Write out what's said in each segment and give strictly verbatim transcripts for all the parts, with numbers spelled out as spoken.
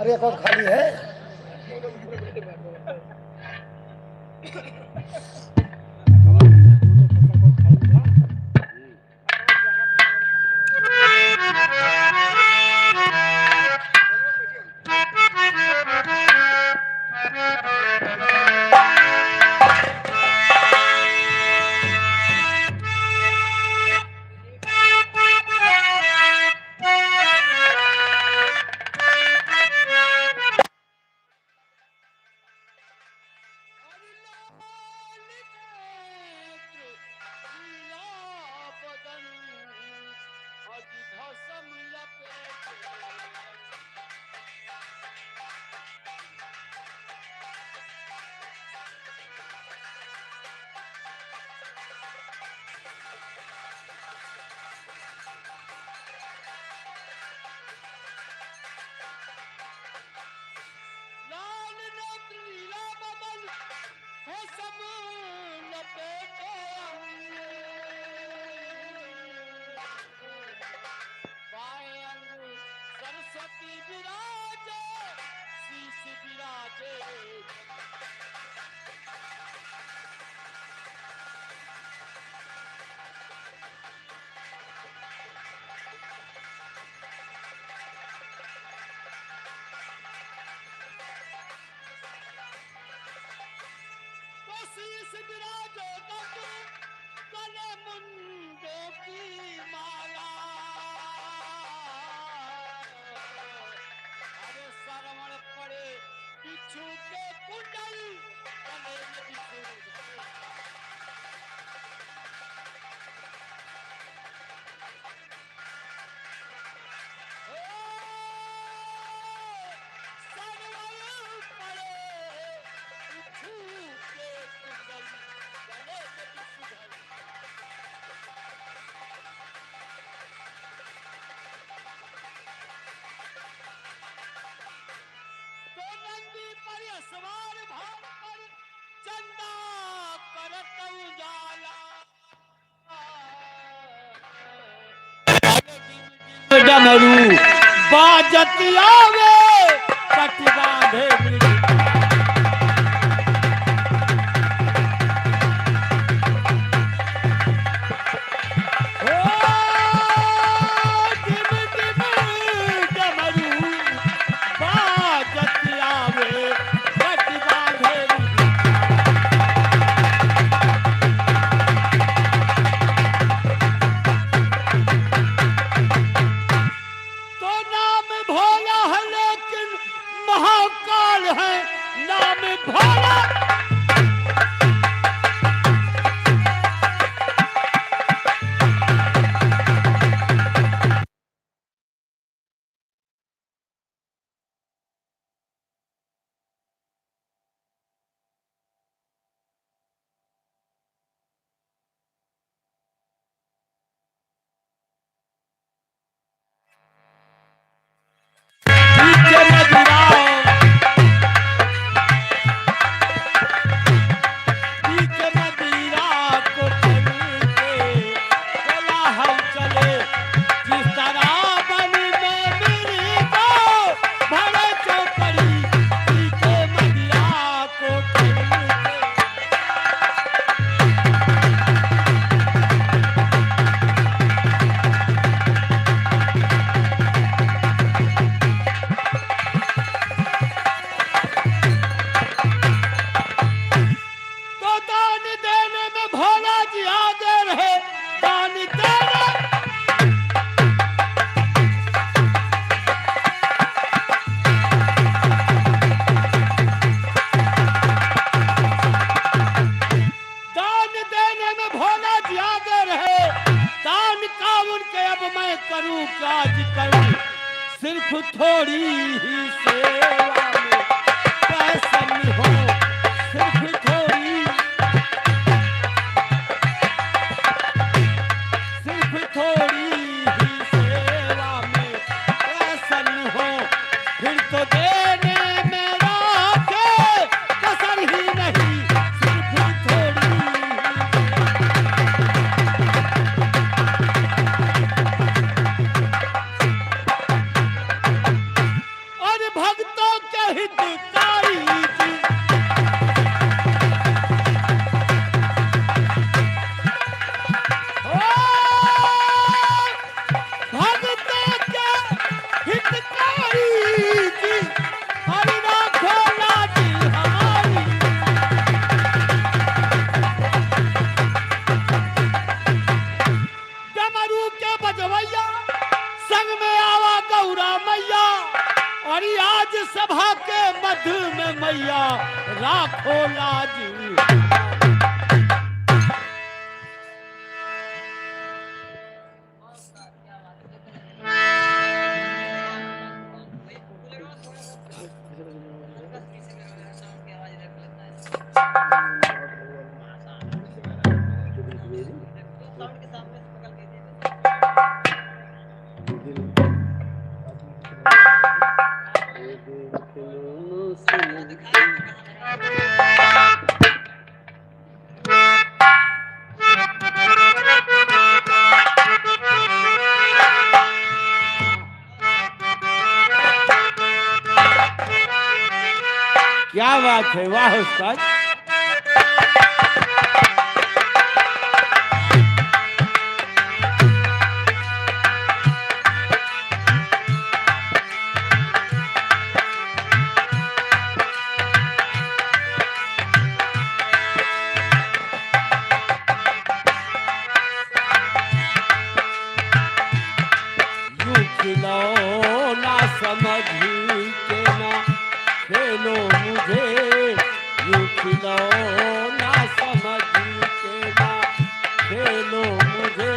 अरे, एक और खाली है। लाल नेत्र नीला बदन, भस्म लपेटे अंग। बाएं अंग सरस्वती विराजे, शीश विराजे। तो शीश विराजे तब गले मुंडों की माला। अरे श्रवण पड़े बिच्छू के कुंडल, गले में बिच्छू। तो नंदी पर असवार भार पर चंदा करत उजाला। डमरू बाजत आवे, कटि बांधे मृग। ओ, डिम डिम डमरू बाजत आवे, कटि बांधे मृग। तो नाम भोला है लेकिन महाकाल है नाम भोला। पी के मदिरा, पी के मदिरा को करके कोलाहल चले, जिस तरह वन में मिर्ग भरे चौकड़ी, पी के मदिरा को करके। तो दान देने में भोला जी आगे रहे, दान देने दान देने में भोला जी आगे रहे, दान का उनके अब मैं करूं क्या जी करूं, सिर्फ थोड़ी ही सेवा में प्रसन्न हो, सिर्फ थोड़ी, सिर्फ थोड़ी ही सेवा में प्रसन्न हो, फिर तो देने में राखे राखो लाज। क्या बात है, वाह उस्ताद। यूं खिलौना समझ के ना खेलो मुझे, यूं खिलौना समझ के ना खेलो मुझे,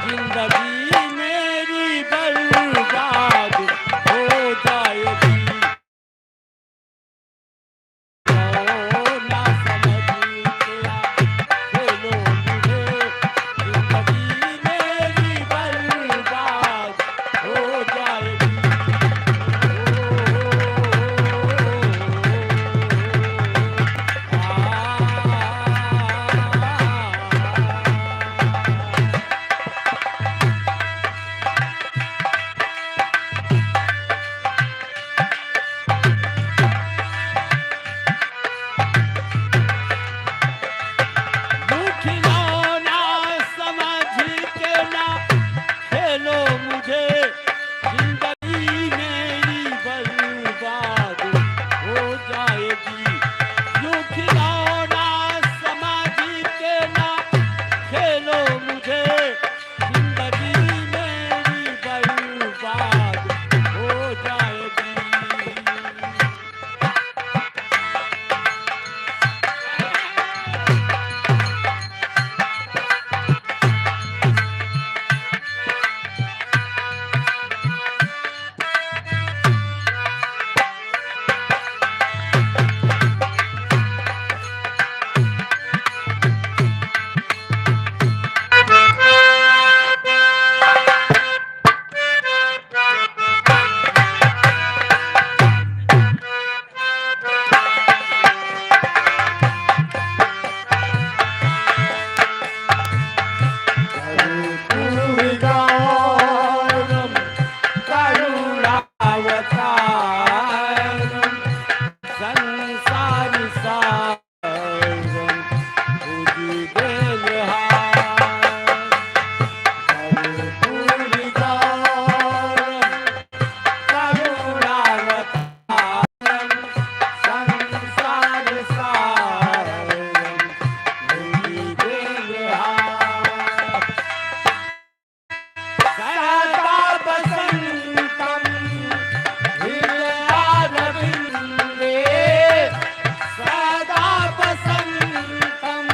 जिंदगी मेरी बर्बाद हो जाएगी। यूं खिलौना समझ के ना खेलो मुझे, जिंदगी मेरी बर्बाद हो जाएगी। यूं खिलौना समझ के ना खेलो मुझे, जिंदगी मेरी बर्बाद हो जाएगी। सदा वसन्तं हृदयारविन्दे, सदा वसन्तं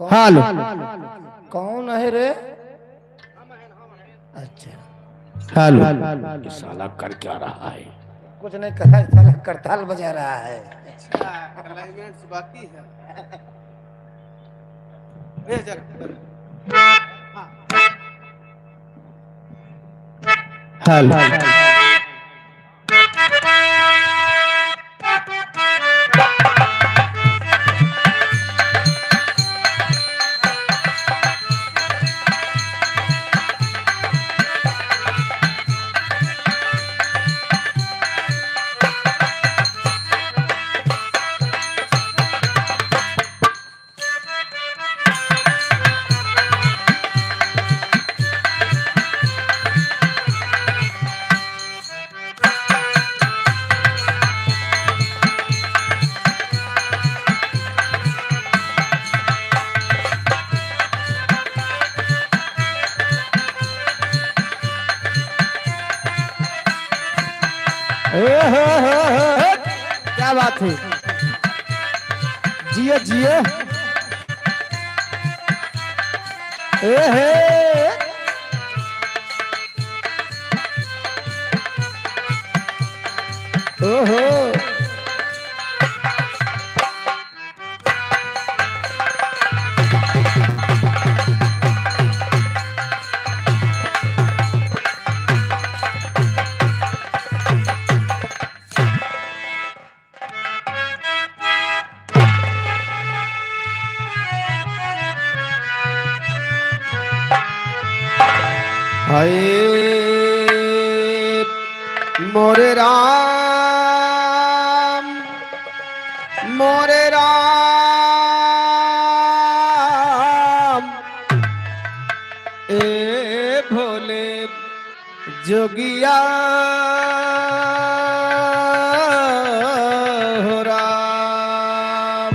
कौन? हेलो। कौन है रे? अच्छा। हेलो। ये साला कर क्या रहा है? कुछ नहीं कर रहा है, साला करताल बजा रहा है। अच्छा, climax बाकी है। ए, जरा। हाँ। हेलो। ए हो, हो, हो, हो। क्या बात है? जिए, जिए। ए हे। ओहो। हाय मोरे राम, मोरे राम, ए भोले जोगिया हो राम।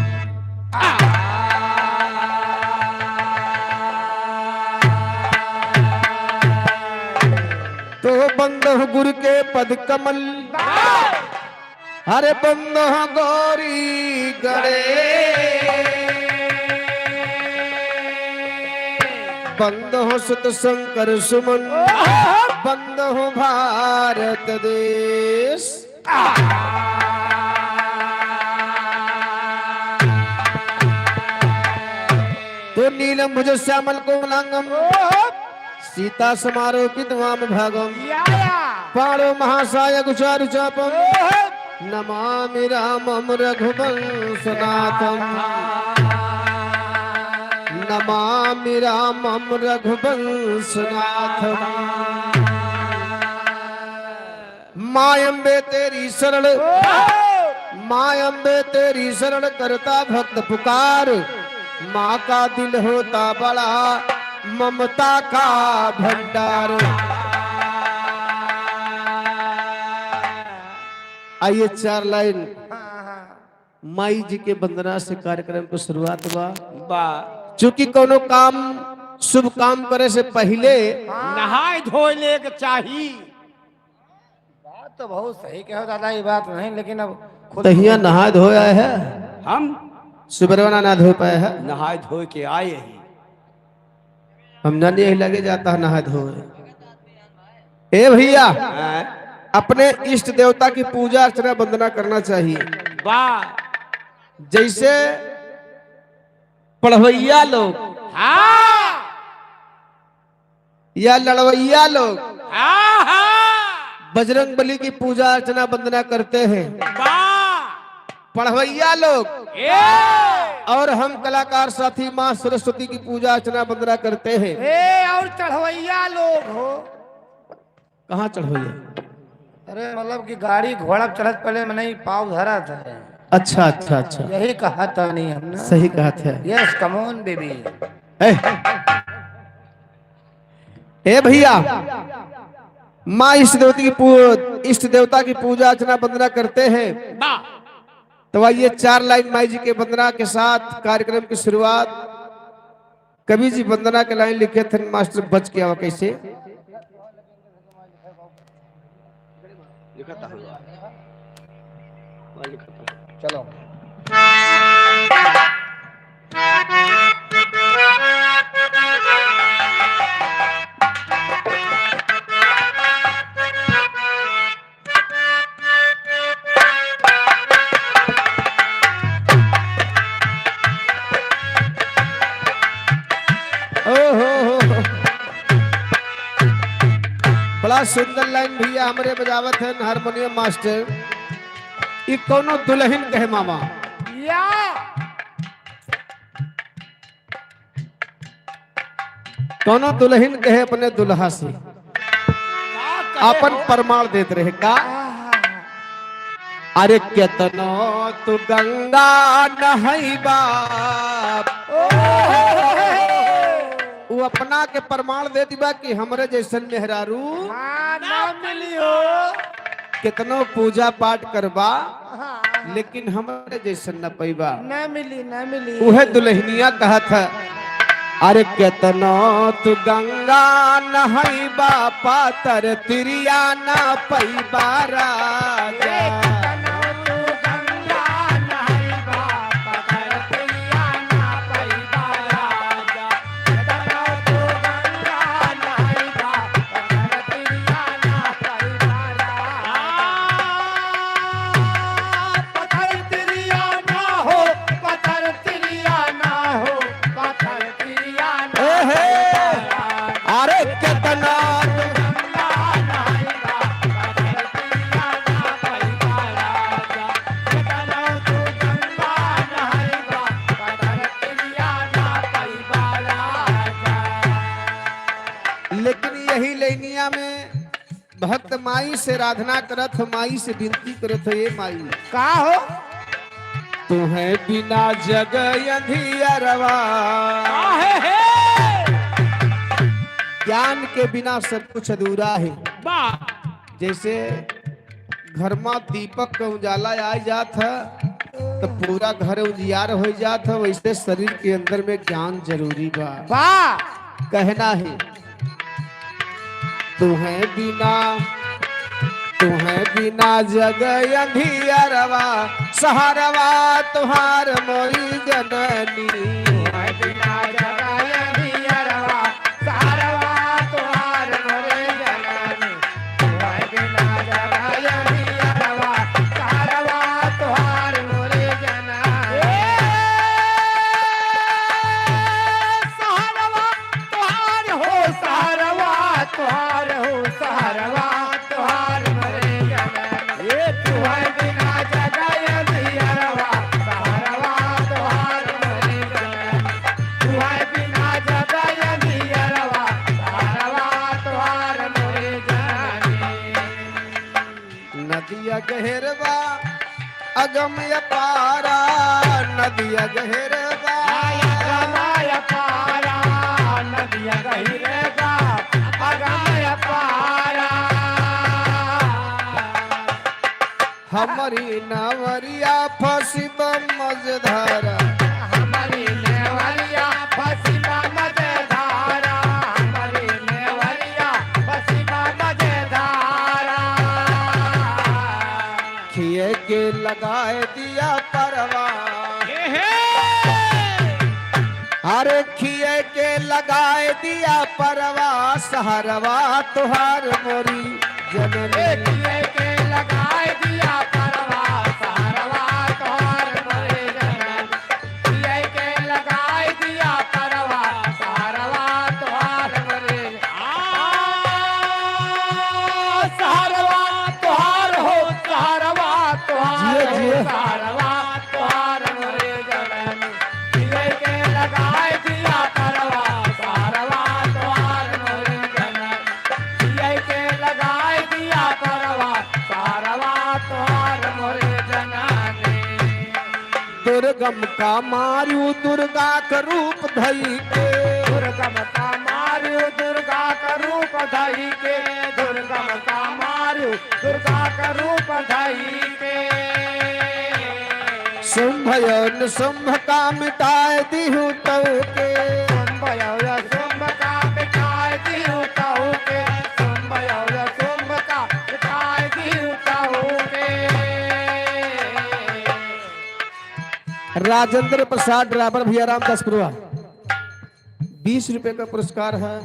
तो बंदो गुरु के पद कमल, अरे बंदो गौरी गणेश, बंदो सुत शंकर सुमन, बंदो भारत देश। तो नीलम भुज श्यामल कोमलांगम, सीता समारोपित वाम भागम, या, या। पाणौ महासायक चारु चापम, ओहो। नमामि रामम रघुवंशनाथम, नमामि रामम रघुवंशनाथम। माँ अम्बे तेरी शरण, ओहो। माँ अम्बे तेरी शरण करता भक्त पुकार, माँ का दिल होता बड़ा ममता का भंडार। आइए चार लाइन माई जी के वंदना से कार्यक्रम को शुरुआत बा। बा। चूंकि कोनो काम, शुभ काम करे से पहिले नहाए धोए ले के चाही। बात तो बहुत सही कहो दादा, ये बात नहीं, लेकिन अब खुद तो हियाँ नहाए धोए आए हैं। हम सुबरवा ना नहा धो पाए हैं। नहाए धोए के आए हैं। हम जानिए यही लगे जाता है नहाए धोए। ए भैया, हाँ। अपने इष्ट देवता की पूजा अर्चना वंदना करना चाहिए। वाह। जैसे पढ़वैया लोग, हाँ। या लड़वैया लोग, हाँ, हाँ। बजरंग बली की पूजा अर्चना वंदना करते हैं। वाह। पढ़वैया लोग, ए। और हम कलाकार साथी माँ सरस्वती की पूजा अर्चना वंदना करते हैं। ए, और चढ़वैया लोग हो। कहाँ चढ़वैया? अरे, मतलब कि गाड़ी घोड़ा पे चढ़त पहले मनई पाँव धरत है। अच्छा, अच्छा, अच्छा। यही कहा था नहीं हमने। सही कहा था। Yes, come on, baby। ए, ए भैया, माँ इष्ट देवता की पू-, इष्ट देवता की पूजा अर्चना वंदना करते हैं। वाह। तो आइए, चार लाइन माई जी के वंदना के साथ कार्यक्रम की शुरुआत। कवि जी वंदना के लाइन लिखे थे, मास्टर बच के आवा कैसे? लिखता हुआ। वहाँ लिखता हुआ। चलो। बड़ा सुंदर लाइन भैया हमरे बजावत हैं हारमोनियम मास्टर। ई कौनो दुल्हन कहे मामा। या। कौनो दुल्हन कहे अपने दुल्हा से, का कहे आपन हो? प्रमाण देत रहे का? आहा। अरे केतनो तू गंगा नहैबा। ओहो। उ अपना के प्रमाण देत बा कि हमरे जैसन मेहरारू हाँ, ना मिली हो। केतनो पूजा पाठ करबा, हाँ। लेकिन हमरे जैसन न पैबा। ना मिली, ना मिली। उहे दुल्हनिया कहत है, अरे केतनो तू गंगा नहैबा, पातर तिरिया ना पैबा राजा। ए हे, अरे केतना लेकिन यही लैनिया में भक्त माई से आराधना करत ह, माई से विनती करत ह, ए माई। का हो? तुहैं बिना जग अंधियरवा। आहे हे। ज्ञान के बिना सब कुछ अधूरा है। बा। जैसे घर मा दीपक का उजाला आ जात है, तो पूरा घर उजियार हो जात है, वैसे शरीर के अंदर में ज्ञान जरूरी बा। बा। कहना है, तुहैं बिना, तुहैं बिना जग अंधियरवा, सहारवा तुहार मोरी जननी। तुहैं बिना जग अंधियरवा, सहारवा तुहार मोरी जननी। तुहैं बिना जग अंधियरवा, सहारवा तुहार मोरी जननी। ए, सहारवा तोहार हो सहारवा, तोहार हो सहारवा, तोहार मोरे जनम। ए, तुहैं बिना जग अंधियरवा, सहारवा तोहार मोरे जनम। तुहैं बिना जग अंधियरवा, सहारवा तोहार मोरे जनम। नदिया गहिर बा, अगम अपारा, नदिया गहिर बा। अगम अपारा, नदिया गहिर बा, अगम अपारा। हमरी नवरिया फंसी बा मझधारा। हमरी नवरिया फंसी बा मझधारा, हमरी नवरिया फंसी बा मझधारा। खिए के लगाए दिया परवा। हे, हे। अरे खिए के लगाए दिया परवा, सहारवा तोहार मोरी जनम। ए, खिए के लगाए दिया परवा, सहारवा तोहार मोरी जनम। खिए के लगाए दिया परवा, सहारवा तोहार मोरी। आ, सहारवा तोहार हो, सहारवा तोहार जियो, हो, जियो। सहारवा तोहार मोरी जनम। खिए के लगाए दिया परवा, सहारवा तोहार मोरी जनम। खिए के लगाए दिया परवा, सहारवा तोहार मोरी जनम। दुर्गम का मारू दुर्गा का रूप धई के। दुर्गम का मारू दुर्गा का रूप धई के। दुर्गम का मारू दुर्गा का रूप धई के। शुंभ और शुंभ का मिटाए दिहु तऊ के। शुंभ और शुंभ का मिटाए दिहु तऊ के। शुंभ और शुंभ का मिटाए दिहु तऊ के। राजेंद्र प्रसाद ड्राइवर भैया रामदासपुरवा, बीस रुपए का पुरस्कार है।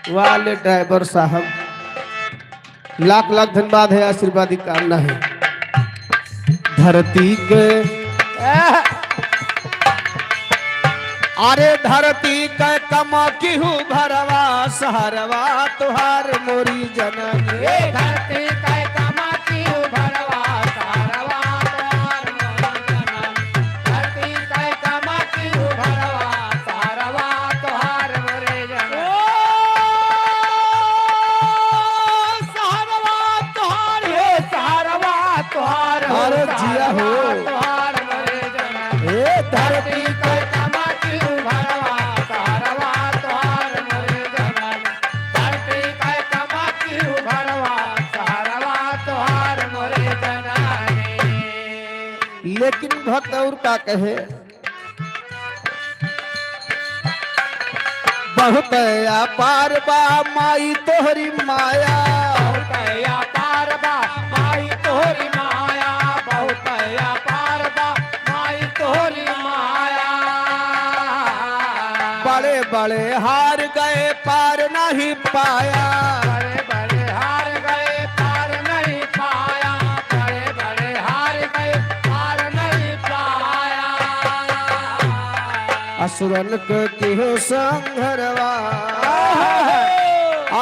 वाले ड्राइवर साहब, लाख लाख धन्यवाद है, आशीर्वाद की कामना है। धरती के अरे धरती कै कमा किहू भरवा, सहरवा तोहार मोरी जननी। ए धरती कै कमा किहू भरवा, सहरवा तोहार मोरी जननी। धरती कै कमा किहू भरवा, सहरवा तोहार मोरी जननी। ओ सहरवा तोहार, हे सहरवा तोहार, अरे जिया हो। सहरवा तोहार मोरी जननी। ए धरती कै कमा किहू भरवा, सहरवा तोहार मोरी जननी। धरती कै कमा किहू भरवा, सहरवा तोहार मोरी जननी। लेकिन भक्त और का कहे, बहुत अपार बा माई तोहरी माया। बहुत अपार बा माई तोहरी माया, बहुत अपार बा माई तोहरी माया। बड़े बड़े हार गए पार नहीं पाया। बड़े बड़े हार गए पार नहीं पाया, बड़े बड़े हार गए पार नहीं पाया। असुरन के किहो संघरवा।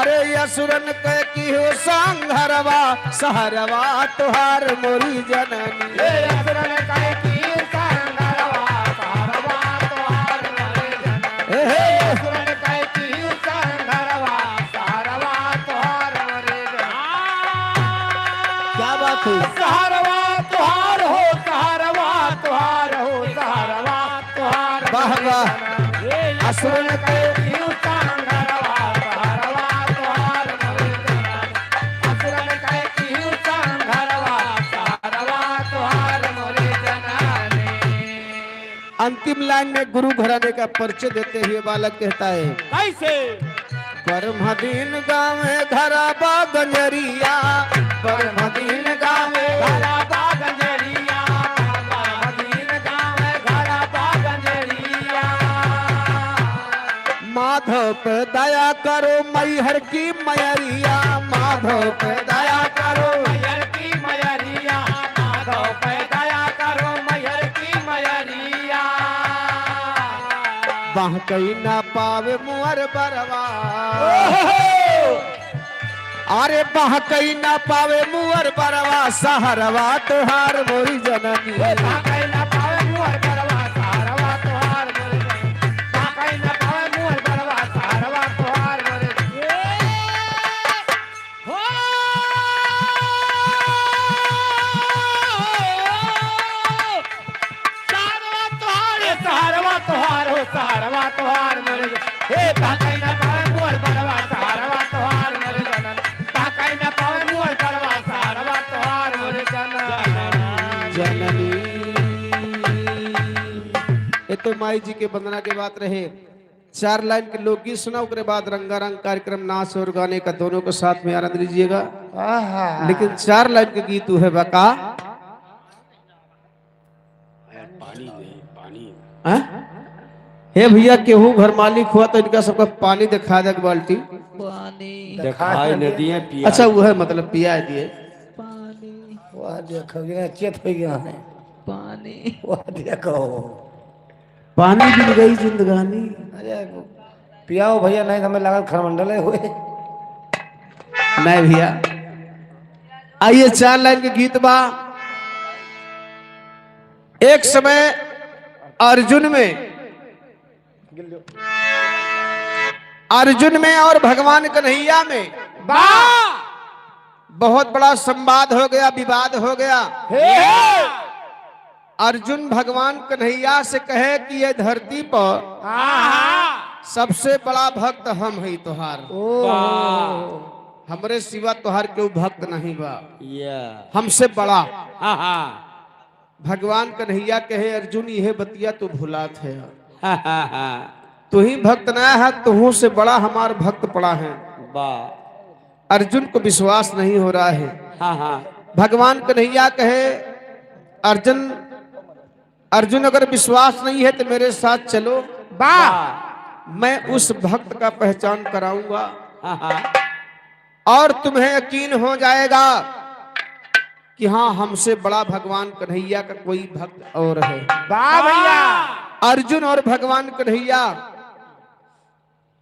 अरे असुरन के किहो संघरवा, सहरवा तोहार मोरी जननी। ए असुरन के किहो संघरवा, सहरवा तोहार मोरी जननी। ए हे। असुरन के किहो संघरवा, सहरवा तोहार मोरी जननी। क्या बात है? सहरवा तोहार हो, सहरवा तोहार हो, सहरवा तोहार वाह, वाह। असुरन के अंतिम लाइन में गुरु घराने का परिचय देते हुए बालक कहता है, कैसे? ब्रह्मदीन गावे घरा बा गंजरिया, ब्रह्मदीन गावे घरा बा गंजरिया, ब्रह्मदीन गावे घरा बा गंजरिया। माधव पे दया करो मैहर की मयरिया, माधव पे दया करो मैहर की मयरिया, माधव पे दया करो मैहर की मयरिया। बहकई ना पावे मुअर बरवा। ओहो! अरे बहकई ना पावे मुअर बरवा, सहरवा तोहार मोरी जननी। ए, बहकई ना पावे मुअर बरवा, सहरवा तोहार मोरी जननी। बहकई ना पावे मुअर बरवा, सहरवा तोहार मोरी जननी। हो! सहरवा तोहार, ए, सहरवा तोहार हो, सहरवा तोहार मोरे जन। ए, ताकई ना पावे मोर बड़वा, सहरवा तोहार मोरे जनन। ताकई ना पावे मोर बड़वा, सहरवा तोहार मोरे जनन। जननी। ये तो माई जी के वंदना के बात रहे। चार लाइन के लोकगीत सुना, ओकरे बाद रंगारंग कार्यक्रम, नाच और गाने का दोनों के साथ में आनंद लीजिएगा। आहा। लेकिन चार लाइन के गीत वो है बा का? पानी दे, पानी। हैं? हे भैया, केहू घर मालिक हुआ तो इनका सबका पानी दिखा दे, एक बाल्टी। पानी। दिखाई न दिए, पिया। अच्छा, वो है, मतलब, पिया दिए। पानी। वह देखो, ये चेत हो गया है। पानी। वह देखो। पानी बिन गई जिंदगानी। अरे, पियाओ भैया, नहीं तो हमें लागल खरमंडल है हुए। नहीं भैया, आइए, चार लाइन के गीत बा। एक समय अर्जुन में, अर्जुन में और भगवान कन्हैया में बा। बहुत बड़ा संवाद हो गया, विवाद हो गया। हे! अर्जुन भगवान कन्हैया से कहे कि ये धरती पर आहा। सबसे बड़ा भक्त हम ही तोहार। ओ। वाह। हमरे सिवा तोहार केहू भक्त नहीं बा। या। हमसे बड़ा। आहा। भगवान कन्हैया कहे, "अर्जुन, यह बतिया तू भुलात है। तू ही भक्त ना है, तुहू से बड़ा हमार भक्त पड़ा है।" वाह। अर्जुन को विश्वास नहीं हो रहा है। हाँ, हाँ। भगवान कन्हैया कहे, "अर्जुन, अर्जुन, अगर विश्वास नहीं है तो मेरे साथ चलो। वाह। मैं उस भक्त का पहचान कराऊंगा।" हाँ, हाँ। और तुम्हें यकीन हो जाएगा कि हाँ, हमसे बड़ा भगवान कन्हैया का कोई भक्त और है। वाह भैया। अर्जुन और भगवान कन्हैया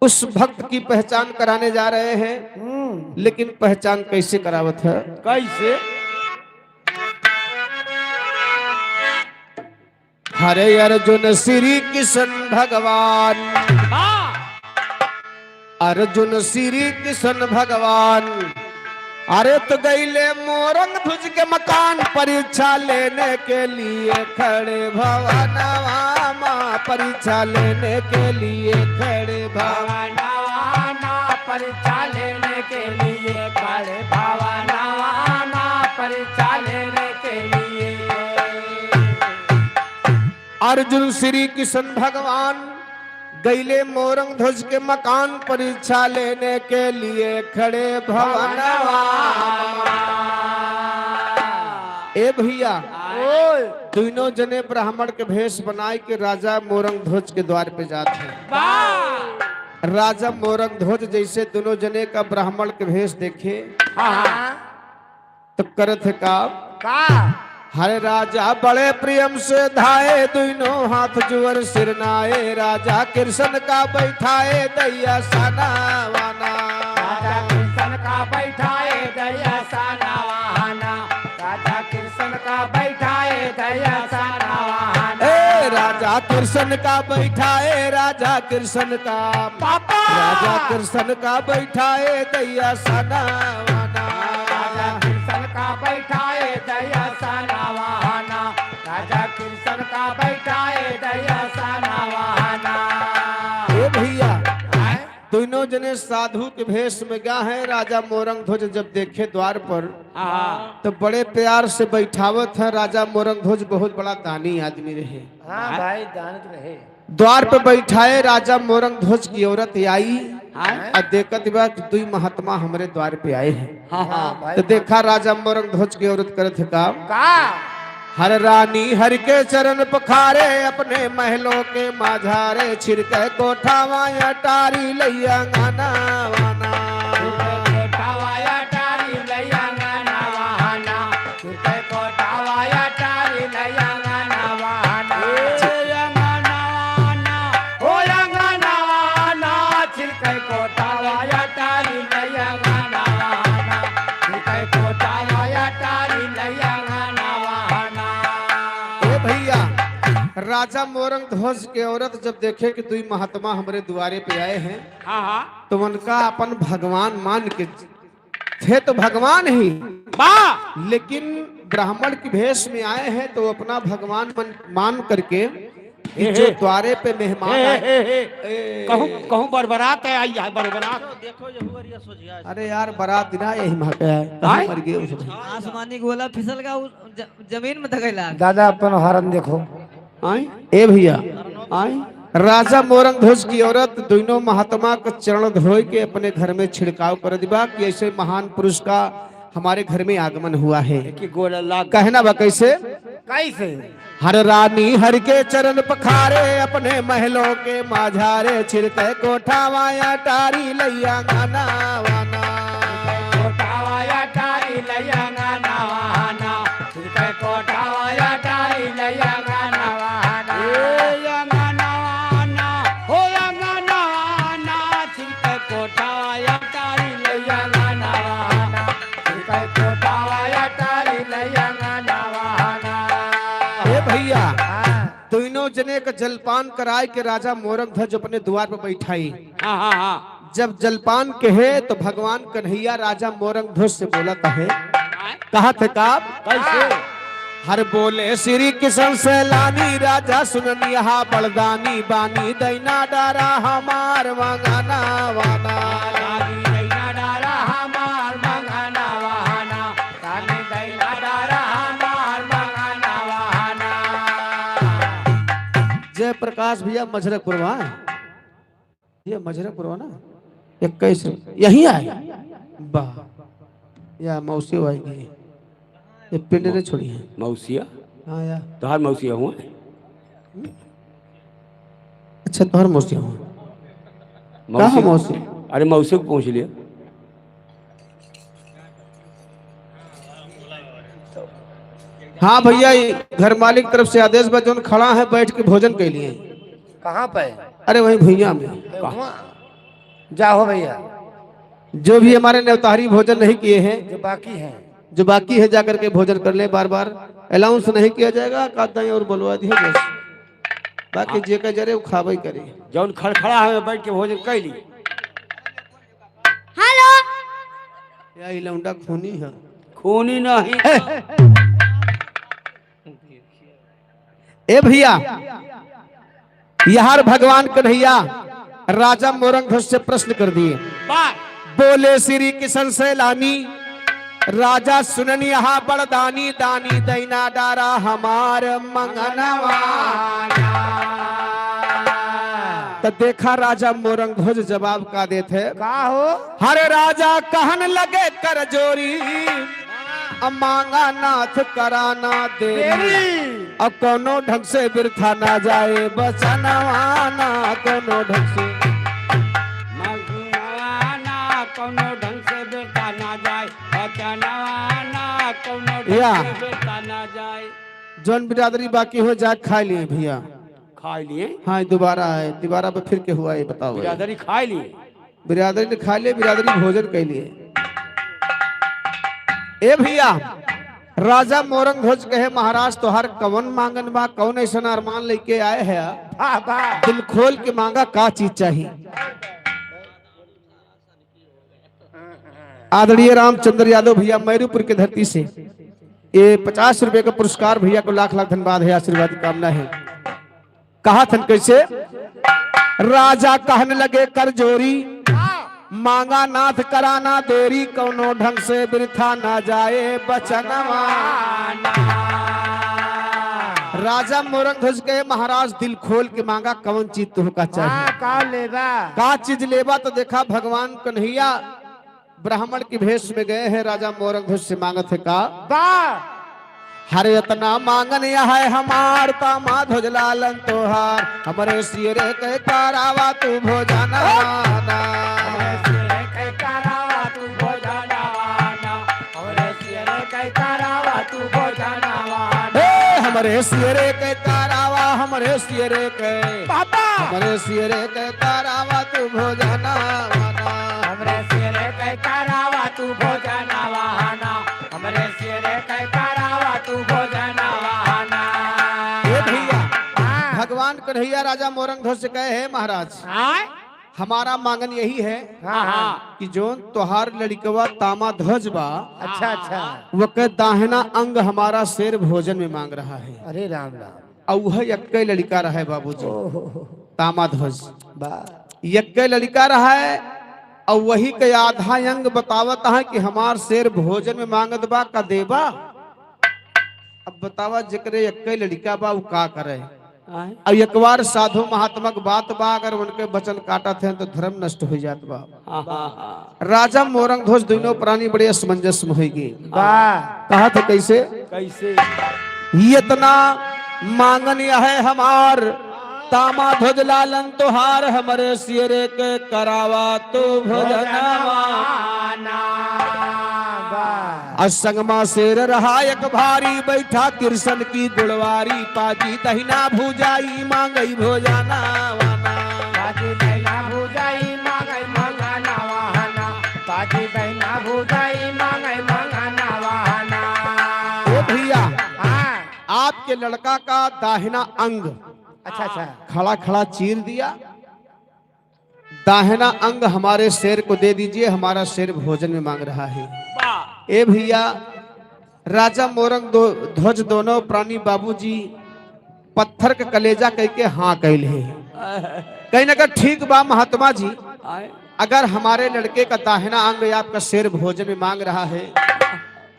उस भक्त की पहचान कराने जा रहे हैं, हम्म। लेकिन पहचान कैसे करावत है? कैसे? हरे अर्जुन श्री कृष्ण भगवान, हाँ। अर्जुन श्री कृष्ण भगवान, अरे तो गईले मोरंग ध्वज के मकान, परीक्षा लेने के लिए खड़े भवनवा मा, परीक्षा लेने के लिए खड़े भवन। भवनवा मा, परीक्षा लेने के लिए खड़े भवनवा मा, परीक्षा लेने के लिए। अर्जुन श्री कृष्ण भगवान गईले मोरंग ध्वज के मकान, परीक्षा लेने के लिए खड़े भवनवा। ए भैया, ओए। दोनों जने ब्राह्मण के भेष बनाए के राजा मोरंग ध्वज के द्वार पे जात हैं। वाह। राजा मोरंग ध्वज जैसे दोनों जने का ब्राह्मण के भेष देखे, हाँ, हाँ। तो करत है का? का? हरे राजा बड़े प्रेम से धाए, दोनों हाथ जुवर सिर नाए, राजा कृष्ण का बैठाए दैया सनावाना। राजा कृष्ण का बैठाए दैया सनावाना, राजा कृष्ण का बैठाए दैया सनावाना। ए, राजा कृष्ण का बैठाए, राजा कृष्ण का पापा। राजा कृष्ण का बैठाए दैया सनावाना। राजा कृष्ण का बैठाए दैया सनावाना। राजा कृष्ण का बैठाए दैया सनावाना। ए भैया, आए? दोनों जने साधु के भेष में गया है। राजा मोरंग ध्वज जब देखे द्वार पर, हाँ। तो बड़े प्यार से बैठावत है। राजा मोरंग ध्वज बहुत बड़ा दानी आदमी रहे। हाँ भाई, दानी तो रहे। द्वार पे बैठाए राजा मोरंग ध्वज की औरत आई, हाँ। और देखत बा कि दुई महात्मा हमरे द्वार पे आए हैं। हाँ, हाँ। तो देखा राजा मोरंग ध्वज की औरत करत है काम। का? हर रानी हर के चरण पखारे, अपने महलों के माझारे, छिड़के कोठावा अटारी लैया अंगनावाना। छिड़के कोठावा अटारी लैया अंगनावाना। छिड़के कोठावा अटारी लैया अंगनावाना। ए अंगनावाना, ओ अंगनावाना, छिड़के कोठावा अटारी लैया अंगनावाना। छिड़के कोठावा अटारी लैया अंगनावाना। ए भैया, राजा मोरंग ध्वज के औरत जब देखे कि दुई महात्मा हमरे दुआरे पे आए हैं, हाँ, हाँ। तो उनका अपन भगवान मान के थे तो भगवान ही, बा। लेकिन ब्राह्मण की भेष में आए हैं तो अपना भगवान मन, मान करके कि हे, जो हे। द्वारे पे मेहमान हे, आए। हे, हे। ए। कहूँ, कहूँ बरबरात है, आई है बरबरात। देखो, ये हुआ रिया सोझिया। अरे यार, बरात ना यही माँ पे आए, कहाँ आए? मर गए उसमें। आसमानी गोला फिसल गया, उ ज-, जमीन में दगेला। दादा, अपन हॉर्न देखो। आई? ए भैया, आई? राजा मोरंग ध्वज की औरत दोनों महात्मा का चरण धोए के अपने घर में छिड़काव कर दिबा कि ऐसे महान पुरुष का हमारे घर में आगमन हुआ है। कि गोला लाग। कहना बा कैसे? कैसे? हर रानी हर के चरण पखारे, अपने महलों के माझारे, छिड़के कोठावा अटारी लैया अंगनावाना। कोठावा अटारी लैया अंगनावाना। छिड़के कोठावा अटारी लैया अंगनावाना। ए अंगनावाना, हो अंगनावाना, छिड़के कोठावा अटारी लैया अंगनावाना। छिड़के कोठावा अटारी लैया अंगनावाना। ए भैया, हाँ। दोनों जने का जलपान कराए के राजा मोरंग ध्वज अपने द्वार पर बैठाई। हाँ, हाँ, हाँ। जब जलपान कहे तो भगवान कन्हैया राजा मोरंग ध्वज से बोलत है। आय? कहत है का? कैसे? हर बोले श्री किशन सैलानी, राजा सुननिया बड़दानी, बानी दैना डारा हमार वांगना वाना। बानी दैना डारा हमार वांगना वाना, बानी दैना डारा हमार वांगना वाना। जयप्रकाश भैया मझरकपुरवा। ये मझरकपुरवा ना, इक्कीस यहीं आए। वाह, या मौसी आएगी, ये पिंड ने छोड़ी है। मौसिया? हाँ यार। तोहार मौसिया हुआ? अच्छा, तोहार मौसिया हुआ। मौसी? कहाँ मौसी? अरे, मौसी को पूछ लिया। हाँ भैया, ये घर मालिक तरफ से आदेश बा, जोन खड़ा है बैठ के भोजन के लिए। कहाँ पे? अरे, वहीं भुइयाँ में। ए, वहाँ। जाओ भैया। जो भी हमारे नेवतारी भोजन नहीं किए हैं, जो बाकी हैं। जो बाकी है, जाकर के भोजन कर ले। बार बार अनाउंस नहीं किया जाएगा, का दाई और बोलवा दिए बस। बाकी जे का जरे, वो खाबे करे। जौन खड़खड़ा हमें बैठ के भोजन कर ली। हेलो। या ई लौंडा खूनी है। खूनी नहीं। ए! ए भैया, यार भगवान कन्हैया राजा मोरंग ध्वज से प्रश्न कर दिए। वाह। बोले श्री किशन सैलानी, राजा सुनन यहाँ बड़ दानी, दानी दैना डारा हमार मंगनवा। त देखा राजा मोरंग ध्वज जवाब का देत है। का हो? हरे राजा कहन लगे कर जोरी, अब मांगा नाथ कराना देरी। देरी। अब कौनो ढंग से बिरथा ना जाए बचनवा ना, कौनो ढंग से। मंगनवा ना, कौनो ढंग से बिरथा ना जाए बचनवा ना, कौनो ढंग या। से बिरथा ना जाए। जौन बिरादरी बाकी हो जाए, खा लिए भैया। खा लिए? हाँ, दोबारा है, दोबारा पे फिर के हुआ, ये बताओ। बिरादरी खा लिए? बिरादरी ने खा लिए, बिरादरी भोजन कर लिए। ए भैया, राजा मोरंग ध्वज कहे, महाराज, तोहार कवन मांगन बा, कौन ऐसा अरमान लेके आए है? वाह, वाह। दिल खोल के मांगा, का चीज चाहिए? आदरणीय रामचंद्र यादव भैया, मैरूपुर के धरती से ये पचास रुपए का पुरस्कार, भैया को लाख लाख धन्यवाद है, आशीर्वाद की कामना है। कहा थन कैसे? राजा कहन लगे कर जोरी, मांगा नाथ कराना देरी, कौनो ढंग से बिरथा ना जाए बचनवा। राजा मोरंग ध्वज कहे, महाराज, दिल खोल के मांगा, कौन चीज तुहका चाहिए? हाँ, का लेबा? का चीज लेबा? तो देखा, भगवान कन्हैया ब्राह्मण के भेष में गए हैं, राजा मोरंग ध्वज से मांगत है का? बा। हरे इतना मांगन यह है हमार, तामा ध्वज लालन तोहार, हमरे सियरे के करावा तू भोजनवा ना। हमरे सियरे के करावा तू भोजनवा ना। हमरे सियरे के करावा तू भोजनवा ना। हे, हमरे सियरे के करावा, हमरे सियरे के। बाबा। हमरे सियरे के करावा तू भोजनवा ना। हमरे सियरे के करावा तू भोजनवा ना। हमरे सियरे के करावा तू भोजनवा ना। ए भैया, हाँ। भगवान कन्हैया राजा मोरंग ध्वज से कहे, "हे महाराज, आय? हमारा मांगन यही है हाँ, हाँ। कि जौन तोहार लड़िकवा तामा ध्वज बा, अच्छा, अच्छा। वके दाहिना अंग हमारा शेर भोजन में मांग रहा है।" अरे राम राम। अउ वह यक्के लड़िका रहे बाबूजी, ओहो। तामा ध्वज। बा। यक्के लड़िका रहे, अउ वही के आधा अंग बतावत है कि हमार शेर भोजन में मांगत बा, का देबा? अब बतावा, जेकरे यक्के लड़िका बा, उ का करे? आय। अब एक बार साधु महात्मा के बात बा, अगर उनके वचन काटत हैं, तो धर्म नष्ट हो जात बा। हाँ, हाँ, हाँ। राजा मोरंग ध्वज दोनों प्राणी बड़े असमंजस में होइगे। वाह। कहा था कैसे? कैसे? इतना मांगन यह है हमार, तामा ध्वज लालन तोहार, हमरे सियरे के करावा तू भोजनवा। भोजनवा ना। वाह। अ संगमा शेर रहा एक भारी, बैठा कृष्ण की गुणवारी, पाजी दहिना भुजाई मांगई भोजनवा ना। पाजी दहिना भुजाई मांगई भोजनवा ना। पाजी दहिना भुजाई मांगई भोजनवा ना। ओ भैया, हाँ। आपके लड़का का दाहिना अंग अच्छा, अच्छा। खड़ा खड़ा चीर दिया। दाहिना अंग हमारे शेर को दे दीजिए, हमारा शेर भोजन में मांग रहा है। वाह। ए भैया, राजा मोरंग दो, ध्वज दोनों प्राणी बाबूजी पत्थर के कलेजा कह के हाँ कैल है। कहीं ना कहा, "ठीक बा महात्मा जी, आए। अगर हमारे लड़के का दाहिना अंग आपका शेर भोजन में मांग रहा है,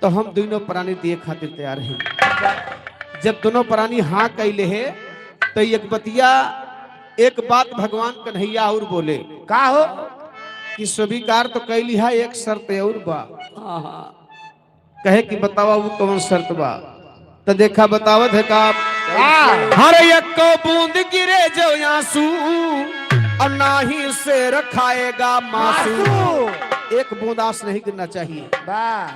तो हम दोनों प्राणी दिए खातिर तैयार हैं।" जब दोनों प्राणी हाँ कैले है, तो एक बतिया, एक बात भगवान कन्हैया और बोले। का हो? कि स्वीकार तो कैली है, एक शर्त और बा। हाँ, हाँ। कहे कि बतावा वो कौन शर्त बा? तो देखा बतावत है का? हाँ। हर एक बूंद गिरे जो आंसू, और ना ही शेर खाएगा मासू। मासू। एक बूंद आंस नहीं गिरना चाहिए। वाह।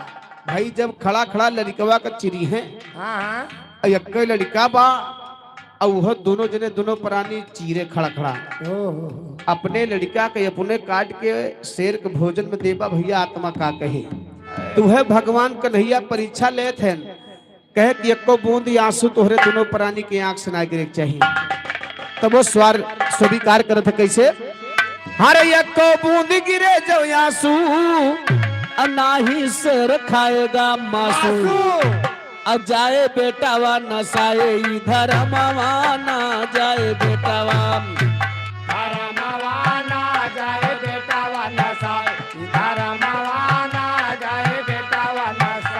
भाई, जब खड़ा खड़ा लड़िकवा का चिरी है, हाँ, हाँ। और यक्के लड़िका बा, अब वह दोनों जने, दोनों प्राणी चीरे खड़ा खड़ा। ओहो। अपने लड़का के अपने काट के शेर के भोजन में देबा भैया, आत्मा का कहे। तो वह भगवान कन्हैया परीक्षा लेत हैं, कहे कि एको बूंद आंसू तोहरे दोनों प्राणी के आंख से ना गिरे के चाहिए। तब वो स्वर स्वीकार करत है कैसे? हर एको बूंद गिरे जो आंसू, अ नाही शेर खाएगा मासू। मासू। अब जाए बेटावा नसाए, ई धरमवा ना जाए बेटावा। धरमवा ना जाए बेटावा नसाए, ई धरमवा ना जाए बेटावा नसाए।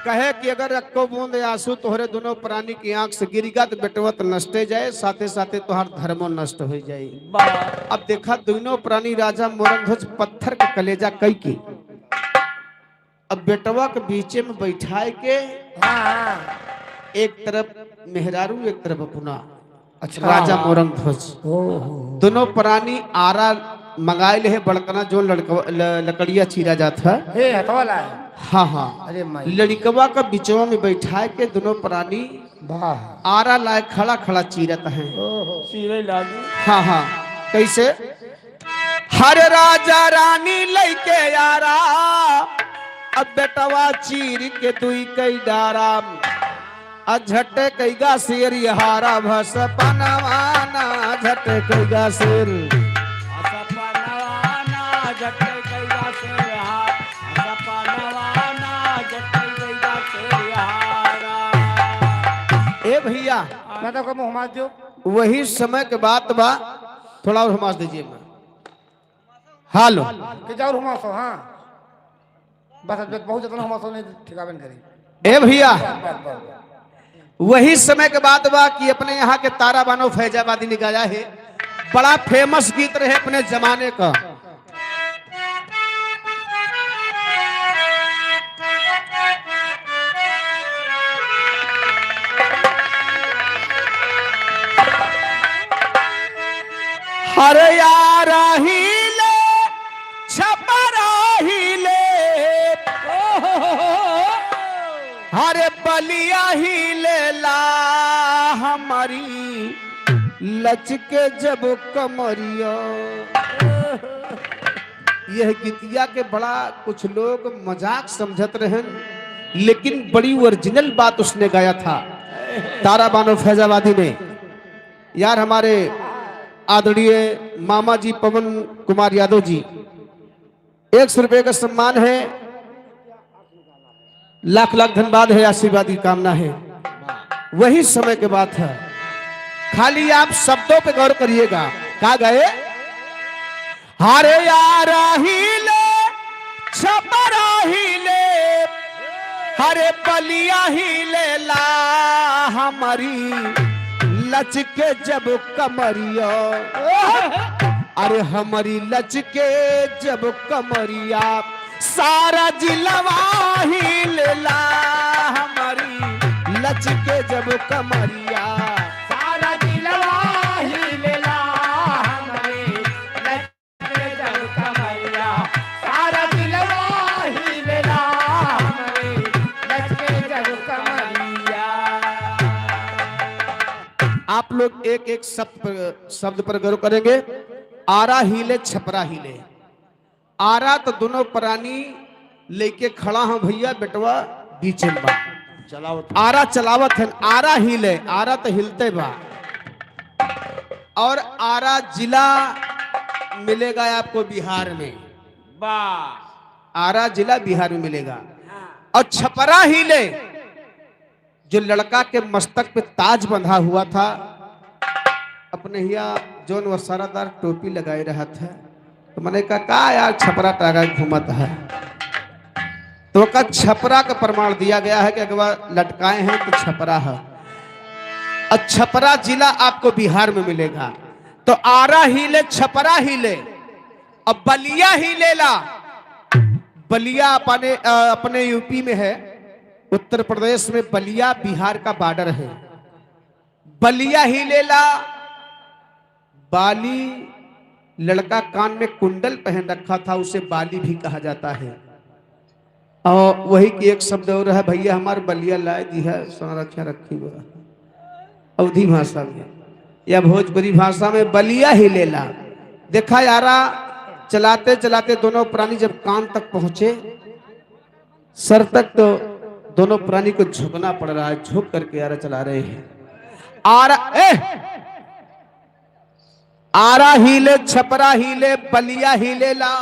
कहे कि अगर एको बूंद आंसू तोहरे दोनों प्राणी की आंख से गिरिगा तो बेटवा तो नष्टे जाए, साथे साथे तोहार धर्मो नष्ट हो जाए। वाह। अब देखा दोनों प्राणी राजा मोरंगध्वज पत्थर के कलेजा कई के अब बेटवा के बीचे में बैठाए के हाँ, हाँ। एक तरफ मेहरारू, एक तरफ अपना अच्छा। राजा मोरंगध्वज। ओहो। दोनों प्राणी आरा मंगाए ले है बड़कना, जो लड़कवा-, ल-, लकड़िया चीरा जात है। हे, हथवा लाए। हाँ, हाँ। अरे माई। लड़कवा का बिचवा में बैठाए के दोनों प्राणी वाह। आरा लाए खड़ा खड़ा चीरत हैं। ओहो। चीरे लागी। हाँ, हाँ। कैसे? हर राजा रानी लइके आरा, अब बेटवा चीर के दुई कई डारा। आ झटे कइगा शेर यहारा, भस पनवाना झटे कइगा शेर। सपनवाना झटे कइगा शेर यहारा, सपनवाना झटे कइगा शेर यहारा। ए भैया, मैं तो कहूँ हुमास जो। वही समय के बात बा, थोड़ा और हुमास दीजिए मैं। हेलो। कि जाओ हुमासो, हाँ। बस अब बहुत जतन हुमासो नहीं ठिकाबन करी। ए भैया, बस, बस, बस। वही समय के बात बा कि अपने यहाँ के तारा बानो फैजाबादी ने गाया है, बड़ा फेमस गीत रहे अपने जमाने का। हर यारा हिले, छपरा हिले, हर बलिया हिलेला हमारी लचके जब कमरिया। यह गीतिया के बड़ा कुछ लोग मजाक समझत रहन, लेकिन बड़ी ओरिजिनल बात उसने गाया था तारा बानो फैजाबादी ने। यार, हमारे आदरणीय मामा जी पवन कुमार यादव जी, एक सौ रुपये का सम्मान है, लाख लाख धन्यवाद है, आशीर्वाद की कामना है। वही समय के बात है, खाली आप शब्दों पे गौर करिएगा। का गए? हर यारा हिले, छपरा हिले, हर बलिया हिलेला हमारी लचके जब कमरिया। अरे हमारी लचके जब कमरिया, सारा जिलवा हिलेला हमारी लचके जब कमरिया। सारा जिलवा हिलेला हमारी लचके जब कमरिया, सारा जिलवा हिलेला हमारी लचके जब कमरिया। आप लोग एक एक शब्द पर, शब्द पर गौर करेंगे। आरा हिले, छपरा हिले। आरा तो दोनों प्राणी लेके खड़ा है भैया, बेटवा बीचे में बा। चलावत है। आरा चलावत है, आरा हिले, आरा तो हिलते बा। और आरा जिला मिलेगा आपको बिहार में। वाह। आरा जिला बिहार में मिलेगा। हाँ। और छपरा हिले, जो लड़का के मस्तक पे ताज बंधा हुआ था, अपने हिया जौन वो सरादार टोपी लगाए रहत है, तो मैंने कहा, "का यार छपरा टागा घूमत है?" तो का छपरा का प्रमाण दिया गया है कि अगवा लटकाए हैं तो छपरा है। और छपरा जिला आपको बिहार में मिलेगा। तो आरा हिले, छपरा हिले, अब बलिया हिलेला। बलिया अपने, अ, अपने यूपी में है, उत्तर प्रदेश में बलिया बिहार का बॉर्डर है। बलिया हिलेला, बाली लड़का कान में कुंडल पहन रखा था, उसे बाली भी कहा जाता है। और वही की एक शब्द और है, भैया हमार बलिया लाए दी है, सारा अच्छा रखी हुआ। अवधी भाषा में या भोजपुरी भाषा में बलिया हिलेला। देखा, आरा चलाते चलाते दोनों प्राणी जब कान तक पहुंचे, सर तक, तो दोनों प्राणी को झुकना पड़ रहा है, झुक करके आरा चला रहे हैं। आरा, ए! आरा हिले, छपरा हिले, बलिया हिलेला,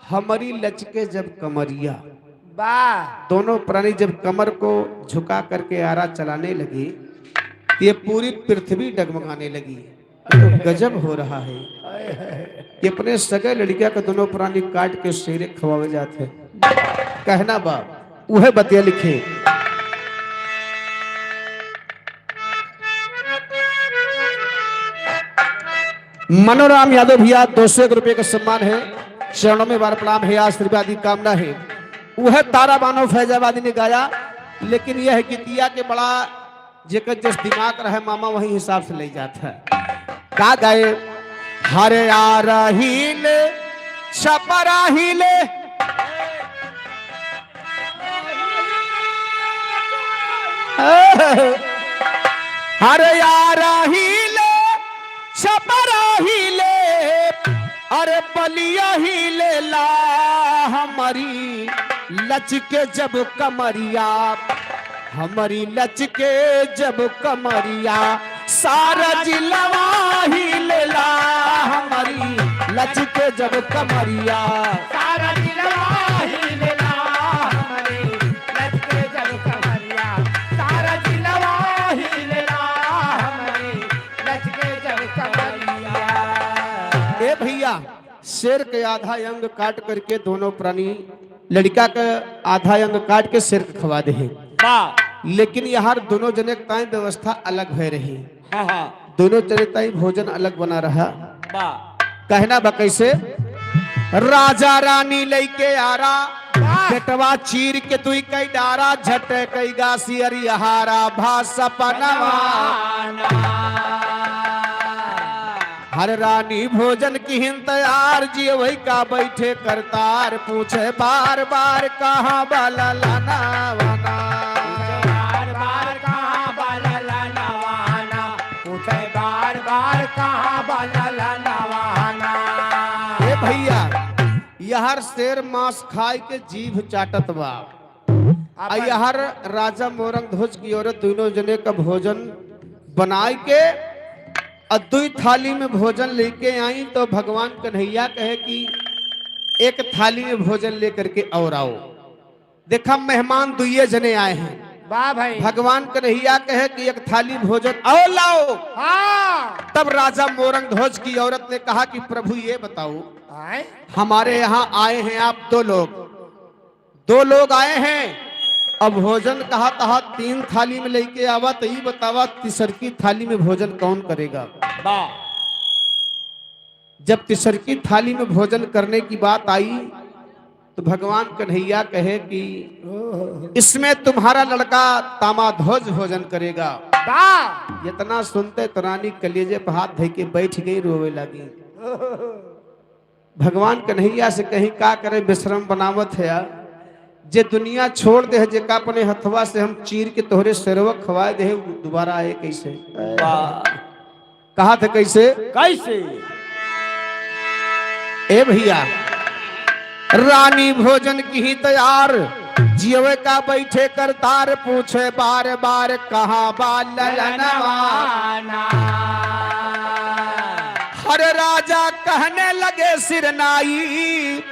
हमरी लचके जब कमरिया। वाह। दोनों प्राणी जब कमर को झुका करके आरा चलाने लगी, तो ये पूरी पृथ्वी डगमगाने लगी। तो गजब हो रहा है कि अपने सगे लड़किया के दोनों प्राणी काट के शेरे खवावे जात है। कहना बा, उहे बतिया लिखे। मनोराम यादव भैया, दो सौ एक रुपये का सम्मान है, चरणों में बार प्रणाम है, आशीर्वाद की कामना है। उहे तारा बानो फैजाबादी ने गाया, लेकिन यह गीतिया के बड़ा जेकर जस दिमाग रहे मामा, वही हिसाब से ले जात है। का गाए? हरे आ रहीले, छपरा हीले। हरे आ रहीले, छपरा हीले, अरे बलिया हिलेला हमरी लचके जब कमरिया, हमरी लचके जब कमरिया, सारा जिलवा हिलेला हमरी लचके जब कमरिया। सारा जिलवा हिलेला हमरी लचके जब कमरिया, सारा जिलवा हिलेला हमरी लचके जब कमरिया। ए भैया, शेर के आधा अंग काट करके दोनों प्राणी, लड़का के आधा अंग काट के शेर के खवा दे हैं। वाह। लेकिन यहाँ दोनों जने के ताई व्यवस्था अलग भय रही। हाँ, हाँ। दोनों जने ताई भोजन अलग बना रहा। वाह। कहना बा कैसे? राजा रानी लइके आरा, वाह। बेटवा चीर के दुई कई डारा, झटे कई गासी अरिहारा भा सपनवा। हर रानी भोजन किहिन तैयार, जियवै का बैठे करतार, पूछे बार बार कहाँ बा ललनवाना। पूछे बार बार कहाँ बा ललनवाना, पूछे बार बार कहाँ बा ललनवाना। ए भैया, यहर शेर मांस खाए के जीभ चाटत बा। आ अपन यहर राजा मोरंग ध्वज की औरत दोनों जने का भोजन बनाए के आ दुई थाली में भोजन लेके आई, तो भगवान कन्हैया कहे कि एक थाली में भोजन लेकर के और आओ। देखा, मेहमान दुइये जने आए हैं। वाह भाई। भगवान कन्हैया कहे कि एक थाली भोजन और लाओ। हाँ। तब राजा मोरंग ध्वज की औरत ने कहा कि प्रभु, ये बताओ, आए? हमारे यहाँ आए हैं आप दो लोग, दो लोग आए हैं, अब भोजन कहा तहा तीन थाली में लेके आवा, तो ई बतावा, तीसरकी थाली में भोजन कौन करेगा? वाह। जब तीसरकी थाली में भोजन करने की बात आई, तो भगवान कन्हैया कहे कि इसमें तुम्हारा लड़का तामाध्वज भोजन करेगा। वाह। इतना सुनते तो रानी कलेजे पे हाथ धइ के बैठ गई, रोवे लगी। भगवान कन्हैया से कहीं का करे, बेशरम बनावत है यार। जे दुनिया छोड़ दे है, जेका अपने हथवा से हम चीर के तोहरे शेरवा खवाए दे है, उ दोबारा आए कैसे? वाह। कहा थे कैसे? कैसे? ए भैया, रानी भोजन किही तैयार, जियवे का बैठे करतार, पूछे बार बार कहाँ बा ललनवा। हर राजा कहने लगे सिरनाई,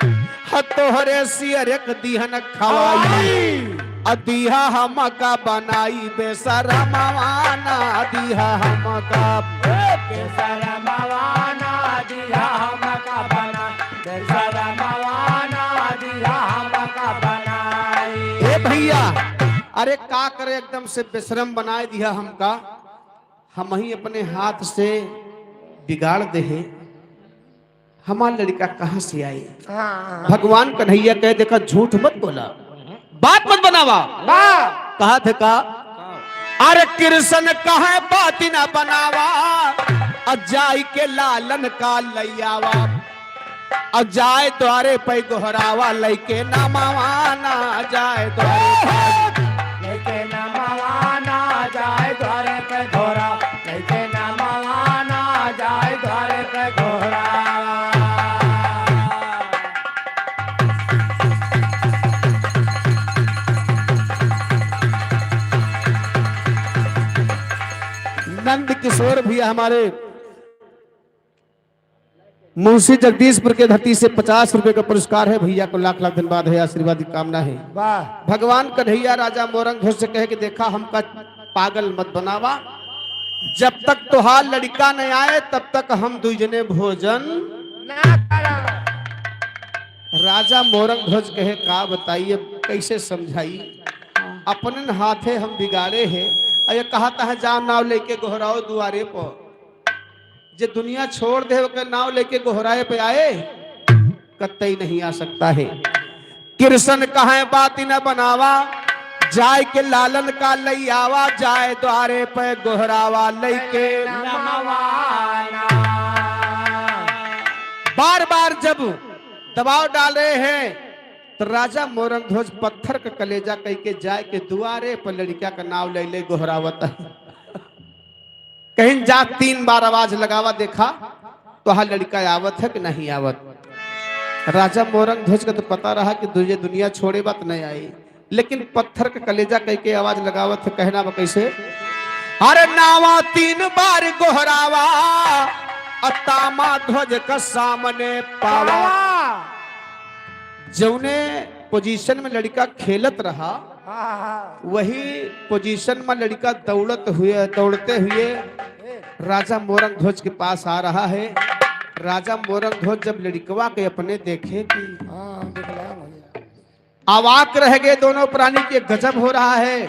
ह तोहरे सियर एक दिहन खवाई। अदिहा हमका बनाई बेशरमवा ना, अदिहा हमका। बेशरमवा ना, अदिहा हमका बना, बेशरमवा ना, अदिहा हमका बनाई। ए भैया, अरे का करे, एकदम से बेशरम बनाए दिहा हमका। हमही अपने हाथ से बिगाड़ देहे, हमार लड़का कहाँ से आई? हाँ। भगवान कन्हैया कहे, "देखा, झूठ मत बोला, बात मत बनावा।" वाह। कहा थे का? अरे कृष्ण कहे बात न बनावा, अ जाई के लालन का लैयावा। अब जाए द्वारे पे गोहरावा, लइके नमवा ना जाए द्वारे पे। लइके नमवा ना जाए द्वारे पे गोहरा, नंद किशोर भैया हमारे मुंशी जगदीशपुर के धरती से पचास रुपए का पुरस्कार है। भैया को लाख लाख धन्यवाद है, आशीर्वाद की कामना है। वाह। भगवान कन्हैया राजा मोरंग ध्वज से कहे कि देखा, हमका पागल मत बनावा, जब तक तोहार लड़िका न आए तब तक हम दुइ जने भोजन ना करा। राजा मोरंग ध्वज कहे का बताई, अब कैसे समझाई, अपने हाथे हम बिगाड़े हैं। अरे कहत है जा नाव लेके गोहराओ दुआरे पर, जे दुनिया छोड़ दे ओके नाव लेके गोहराए पे आए, कतई नहीं आ सकता है। कृष्ण कहे बात न बनावा, जाए के लालन का लई आवा, जाए द्वारे पे गोहरावा लइके नमवाना। बार बार जब दबाव डाल रहे हैं तो राजा मोरंग ध्वज पत्थर का कलेजा कह के जाए के दुआरे पर लड़िका का नाव ले ले गोहरावत है। कहीं जा तीन बार आवाज लगावा, देखा तोहार लड़िका आवत है कि नहीं आवत। राजा मोरंग ध्वज का तो पता रहा कि तुझे दुनिया छोड़े बात नहीं आई, लेकिन पत्थर का कलेजा कह के आवाज लगावत है। कहना बा कैसे? अरे नावा तीन बार गोहरावा, अ तामा ध्वज का सामने पावा। जौने पोजीशन में लड़िका खेलत रहा, हाँ, हाँ। वही पोजीशन में लड़िका दौड़त हुए, दौड़ते हुए ए। राजा मोरंग ध्वज के पास आ रहा है। राजा मोरंग ध्वज जब लड़िकवा के अपने देखे कि हाँ, हम देखला भैया। अवाक रह गए दोनों प्राणी के, गजब हो रहा है।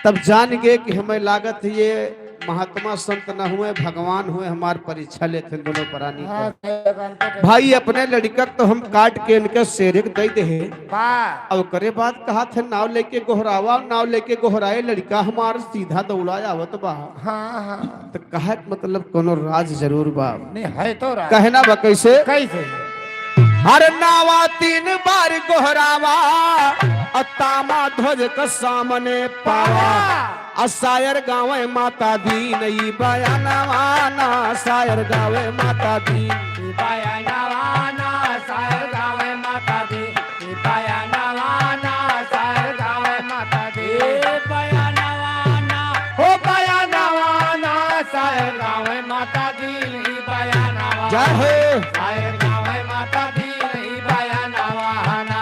तब जान गए कि हमें लागत है ये महात्मा संत न हुए, भगवान हुए, हमार परीक्षा लेते हैं दोनों प्राणी का। हाँ, सही बात है। भाई, अपने लड़िका तो हम काट के इनके शेरे के दे दे हैं। वाह। अब ओकरे बाद कहा थे नाव लेके गोहरावा, नाव लेके गोहराए, लड़िका हमार सीधा दौड़ा आवत बा। हाँ, हाँ। तो कहे के मतलब कोनो राज जरूर बा। नहीं, है तो राज। कहना बा कैसे? कैसे? हर नावा तीन बार गोहरावा, अ तामा ध्वज का सामने पावा। पावा। अ सायर गावे माता दीन, ई बयानवा ना, सायर गावे माता दीन। ई बयानवा ना, सायर गावे माता दीन। ई बयानवा ना, सायर गावे माता दीन। ई बयानवा ना, हो बयानवा ना, सायर गावे माता दीन। ई बयानवा जय हो। सायर गावे माता दीन। ई बयानवा ना।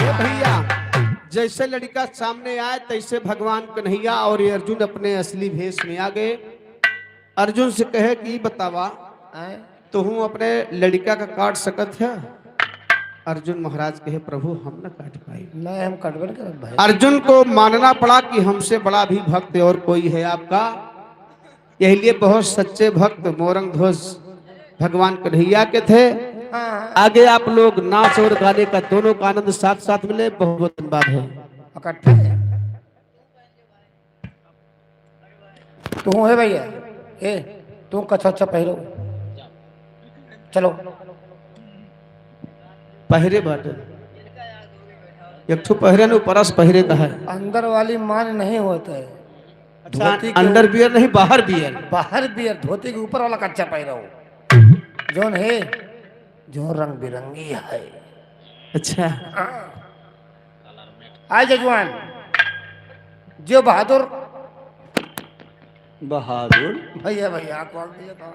ए भैया, जैसे लड़िका सामने आए, तैसे भगवान कन्हैया और ये अर्जुन अपने असली भेष में आ गए। अर्जुन से कहे कि "बतावा, आए? तुहूँ अपने लड़िका का काट सकत है?" अर्जुन महाराज कहे, "प्रभु, हम न काट पाई।" नहीं, हम काटबे न करब भाई। अर्जुन को मानना पड़ा कि हमसे बड़ा भी भक्त और कोई है आपका। यही लिए बहुत सच्चे भक्त मोरंग ध्वज भगवान कन्हैया के थे। हाँ। आगे आप लोग नाच और गाने का दोनों का आनंद साथ साथ मिले। बहुत बहुत धन्यवाद है। इकट्ठा है। तू है भैया, ए, तू कच्छा अच्छा पहरो। चलो। पहरे बाटे। एक ठो पहरे न, ऊपरा से पहरे का है। अंदर वाली मान नहीं होता है। अच्छा, धोती के underwear नहीं, बाहर wear। बाहर wear, धोती के ऊपर वाला कच्छा पहरो। जौन है, जो रंग बिरंगी है। अच्छा। हाँ। आए जजवान, जो बहादुर। बहादुर। भैया, भैया, कौन भैया था?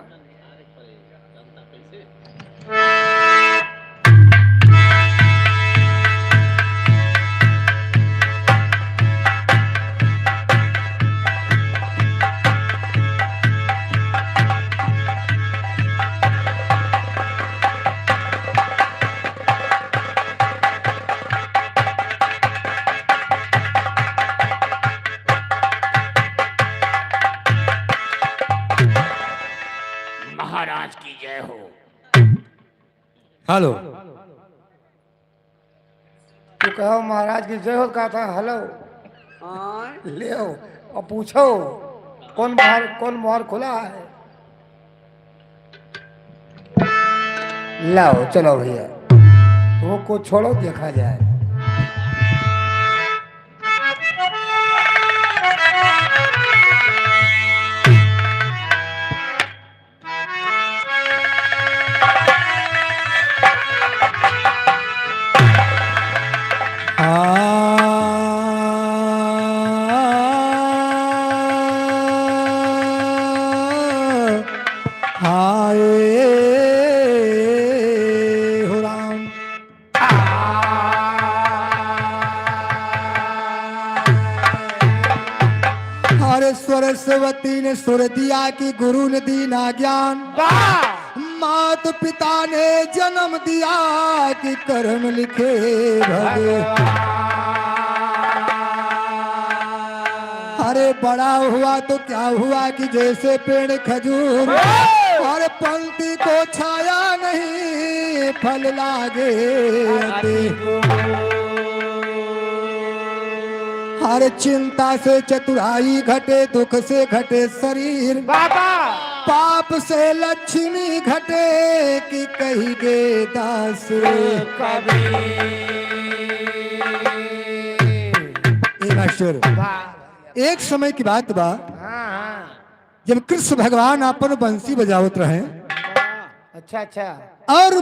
महाराज की जय हो। हेलो। तू कहो महाराज की जय हो, कहा था हेलो। हाँ। ले आओ और पूछो कौन बाहर, कौन मोहर खुला है। लाओ, चलो भैया, तुमको छोड़ो, देखा जाए। अरे सरस्वती ने सुर दिया कि गुरु ने दीना ज्ञान। वाह! मात पिता ने जन्म दिया कि कर्म लिखे भगवान। भगवान। अरे बड़ा हुआ तो क्या हुआ कि जैसे पेड़ खजूर, वाह! और पंक्ति को छाया नहीं फल लागे अति। अति। हर चिंता से चतुराई घटे, दुख से घटे शरीर। बाबा। पाप से लक्ष्मी घटे कि कही गे दास कबीर। ए मास्टर, वाह। एक समय की बात बा, हाँ, हाँ। जब कृष्ण भगवान आपन बंसी बजावत रहे, अच्छा, अच्छा। और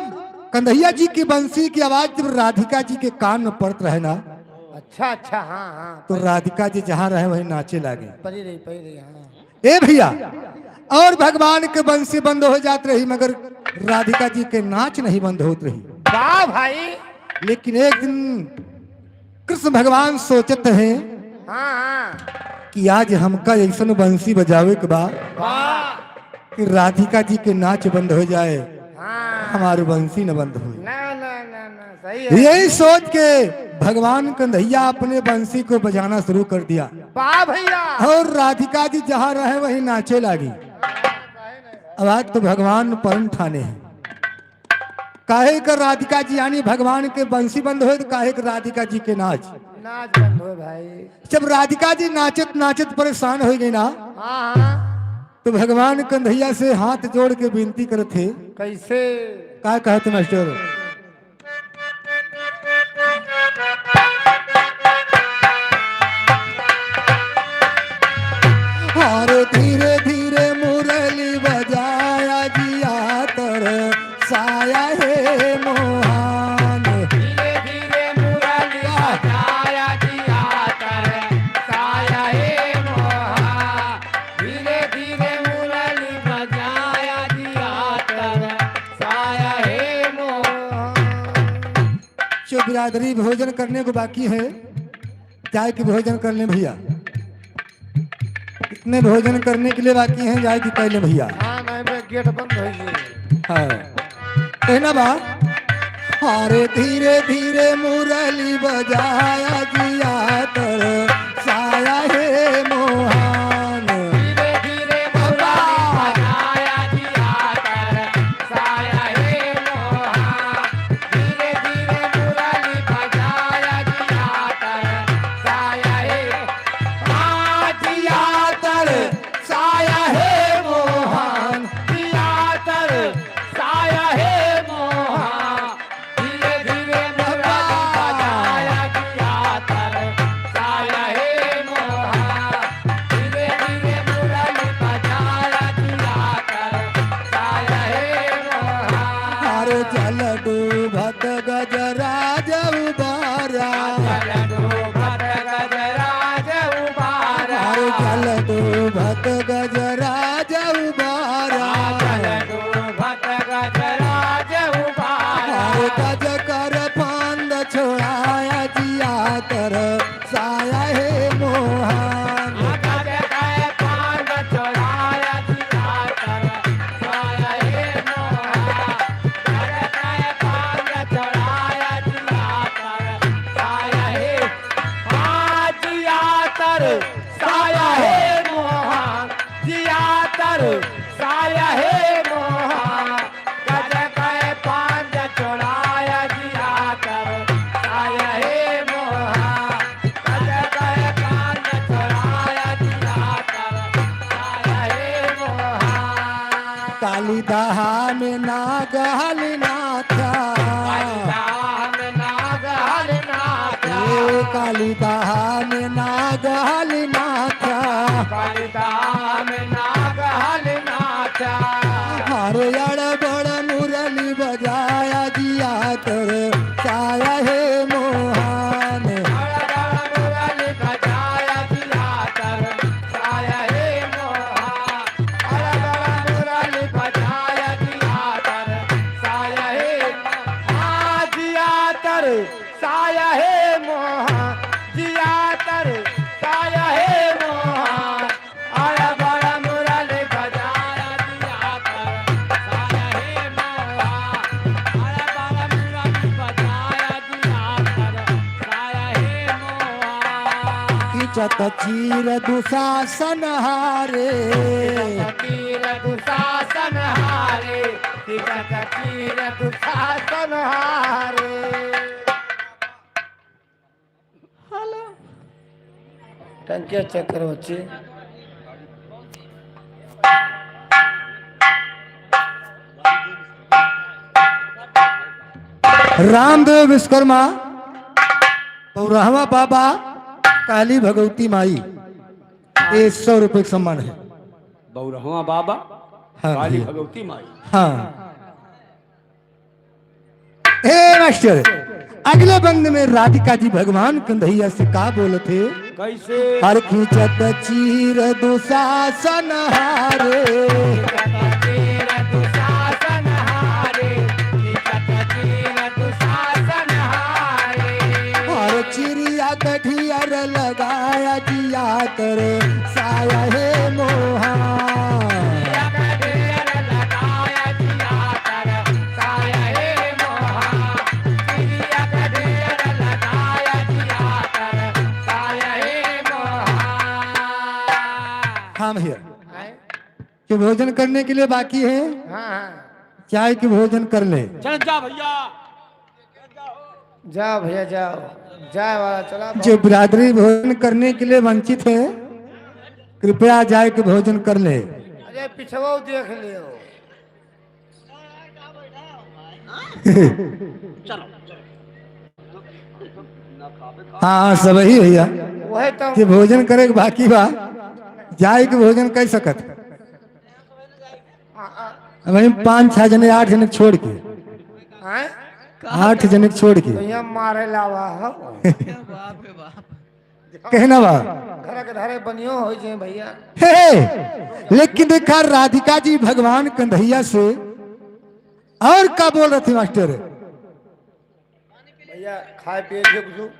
कन्हैया जी की बंसी की आवाज जब राधिका जी के कान में पड़त रहे ना, अच्छा, अच्छा, हाँ, हाँ। तो राधिका जी जहाँ रहे वहीं नाचे लागे। परी रही, परी रही, हाँ। ए भैया, और भगवान के बंसी बंद हो जात रही, मगर राधिका जी के नाच नहीं बंद होत रही। वाह भाई। लेकिन एक दिन कृष्ण भगवान सोचत हैं हाँ, हाँ। कि आज हमका ऐसन बंसी बजावे के बा वाह। कि राधिका जी के नाच बंद हो जाए, हाँ। हमारी बंसी न बंद हो। ना, ना, ना, ना, सही है। यही सोच के भगवान कन्हैया अपने बंसी को बजाना शुरू कर दिया। वाह भैया। और राधिका जी जहाँ रहे वहीं नाचे लागी। अब आज तो भगवान परम ठाने हैं। काहे कर राधिका जी यानी भगवान के बंसी बंद होए तो काहे कर राधिका जी के नाच? नाच बंद होए भाई। जब राधिका जी नाचत नाचत परेशान हो गई ना, हाँ, हाँ। तो भगवान कन्हैया से हाथ जोड़ के विनती करत थे। कैसे? का कहत मास्टर? अरे धीरे धीरे मुरली बजाया जिया तर साया हे मोहन। धीरे धीरे मुरली बजाया जिया तर साया हे मोहन। धीरे धीरे मुरली बजाया जिया तर साया हे मोहन। जो बिरादरी भोजन करने को बाकी है, जाए के भोजन कर लें भैया। इतने भोजन करने के लिए बाकी हैं, जाए के कर लें भैया। हाँ, नहीं बे, गेट बंद हो गई। हाँ। कहना बा, अरे धीरे धीरे मुरली बजाया जिया तर साया हे मोहन। धीरे धीरे मुरली बजाया जिया तर साया हे मोहन। धीरे धीरे मुरली बजाया जिया तर साया हे, हाँ, जिया तर साया हे मोहन, जिया तर साया हे मोहन। धीरे धीरे मुरली बजाया जिया तर साया हे मोहन। धीरे धीरे मुरली बजाया जिया तर साया हे मोहन। अरे जल डूबत गजराज उबारा। जल डूबत गजराज उबारा। अरे जल डूबत गजराज उबारा। जल डूबत गजराज उबारा। अरे गज कर फांद छोड़ाया जिया तर साया हे मोहन। गज कर फांद छोड़ाया जिया तर साया हे मोहन। गज कर फांद छोड़ाया जिया तर साया हे, हाँ, जिया तर साया हे मोहन। जिया तर साया हे मोहन। गज कर फांद छोड़ाया जिया तर साया हे मोहन। गज कर फांद छोड़ाया जिया तर साया हे मोहन। काली दहा में नाग हल नाचा। काली दहा में नाग हल नाचा। ए काली दहा में नाग हल नाचा। काली दहा में नाग हल नाचा। अरे अड़ बड़ मुरली बजाया जिया तर साया हे मोहन। अड़ बड़ मुरली बजाया जिया तर साया हे मोहन। अड़ बड़ मुरली बजाया जिया तर साया हे, हाँ, जिया तर साया हे मोहन। जिया तर खींचत चीर दुशासन हारे। खींचत चीर दुशासन हारे, खींचत चीर दुशासन हारे। हेलो। टंकिया चेक करो बच्चे। रामदेव विश्वकर्मा, पौरहवा बाबा, काली भगवती माई, ये सौ रुपये का सम्मान है। बौरहवा बाबा, हाँ काली भैया। भगवती माई। हाँ। ए मास्टर, अगले बंद में राधिका जी भगवान कन्हैया से का बोलत है? कैसे? हर खींचत चीर दुशासन हारे। खींचत चीर दुशासन हारे, खींचत चीर दुशासन हारे। हर चिड़िया कठियर लगाया जिया कर साया हे मोहा। चिड़िया कठियर लगाया जिया कर साया हे मोहा। चिड़िया कठियर लगाया जिया कर साया हे मोहा। हम हियर। आए? कि भोजन करने के लिए बाकी है, हाँ, हाँ। चाय के भोजन कर ले। चल जा भैया। जाओ भैया, जाओ। जाए वाला चला। जो बिरादरी भोजन करने के लिए वंचित है, कृपया जाए के भोजन कर ले। अरे, पिछवो देख लियो। हाँ, हाँ, सब ही भैया। वही तो। कि भोजन करे के बाकी बा, जाए के भोजन कर सकत। अब हम पाँच छह जने, आठ जने छोड़ के, आठ जने छोड़ के। तो यहाँ मारे लावा हो। कहना बा। घर के धारे बनियो हो जे भैया। हे, लेकिन देखा राधिका जी भगवान कन्हैया से और का बोल रहे थे मास्टर? भैया, खाए पिए के कुछ?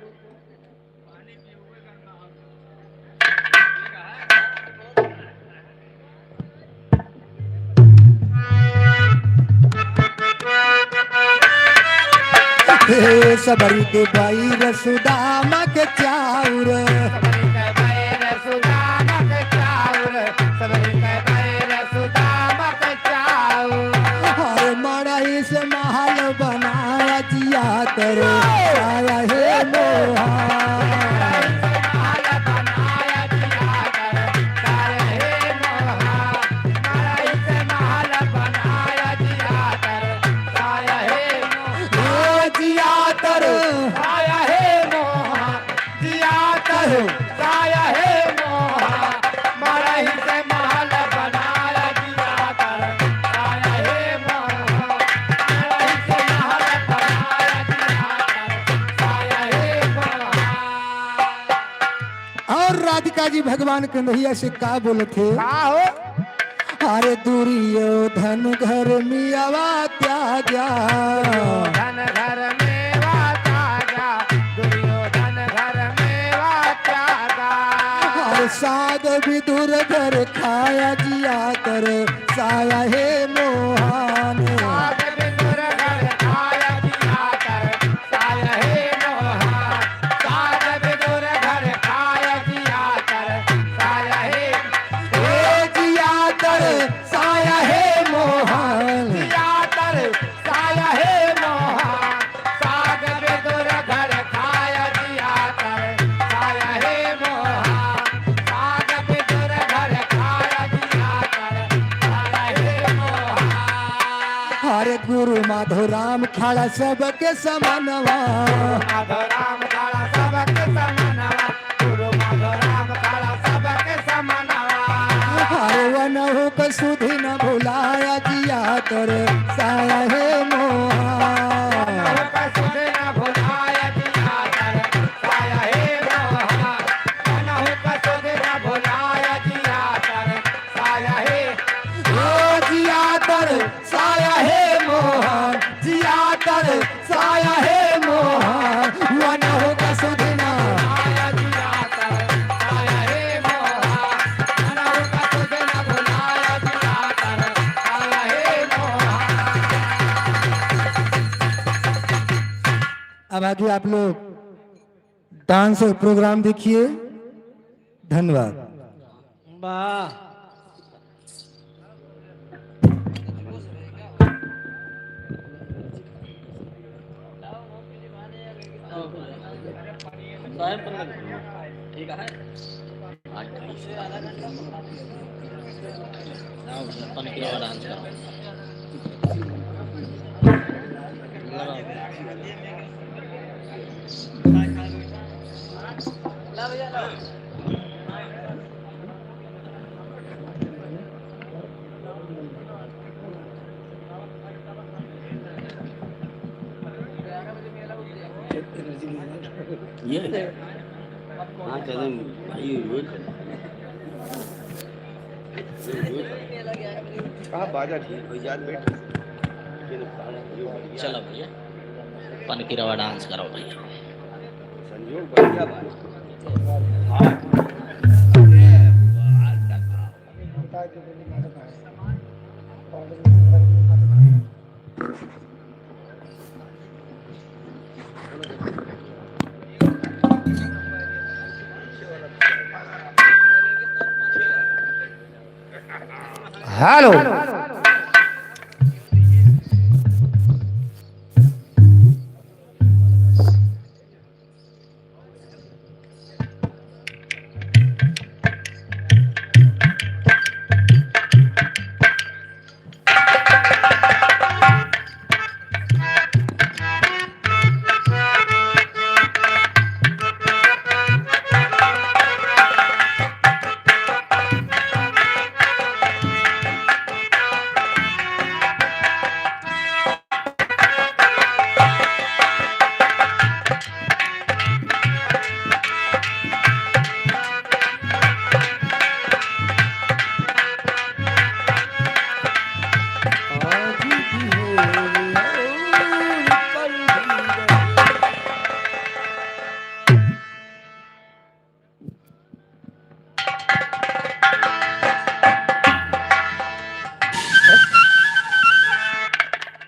हे सबरी के बाई रसुदामा के चाउर। सबरी के बाई रसुदामा के चाउर। सबरी के बाई रसुदामा के चाउर। अरे मड़ई से महल बनाया जिया कर साया हे मोहा। हे जिया कर साया हे मोहा। जिया कर साया हे मोहा, मड़ई से महल बनाया। जिया कर साया हे मोहा, मड़ई से महल बनाया। जिया कर साया हे मोहा। और राधिका जी भगवान कन्हैया से का बोलत है? का हो? अरे दुर्योधन घर मेवा त्यागा। दुर्योधन घर मेवा त्यागा। दुर्योधन घर मेवा त्यागा। अरे साग विदुर घर खाया जिया कर साया हे मोहान। साग विदुर घर खाया जिया कर साया हे मोहान। साग विदुर घर खाया जिया कर साया हे। हे जिया कर साया हे मोहान। जिया कर साया हे मोहान। साग विदुर घर खाया जिया कर साया हे मोहान। साग विदुर घर खाया जिया कर साया हे मोहान। अरे गुरु माधो राम खाड़ा सबके समानवा। गुरु माधो राम खाड़ा सबके समानवा। गुरु माधो राम खाड़ा सबके समानवा। अरे वनहु क सुधि न भुलाया जिया कर साया हे मोहा। वनहु क सुधि न भुलाया जिया कर साया हे मोहा। वनहु क सुधि न भुलाया जिया कर साया हे। ओ जिया कर साया हे मोहा। जिया कर साया हे मोहा, वनहु क सुधि न। अब आगे आप लोग डांस प्रोग्राम देखिए। धन्यवाद। वाह। ये? हाँ, चलो, भाई, ये कर। हाँ, बाजा ठीक हो जात, बैठ। चलो भैया, पनकी रवा dance करो भैया। संजोग बढ़िया बात। हाँ। हेलो।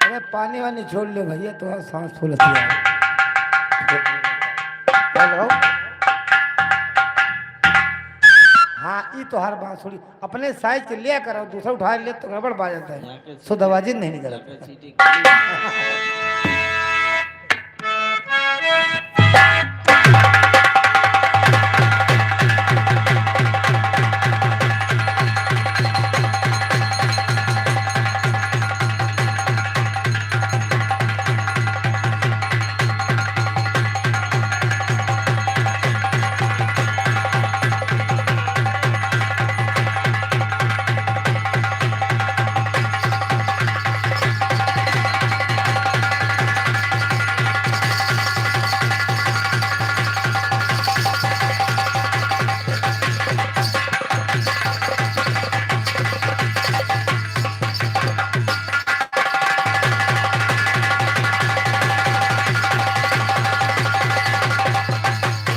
अरे पानी वानी छोड़ ले भैया, थोड़ा सांस फूलत है। हेलो। हाँ, ई तोहार बांसुरी अपने size के लिया करो, दूसरा उठा ले तो गड़बड़ बाजत है। यहाँ पे शुद्ध आवाज ही नहीं निकलत। यहाँ पे सीटी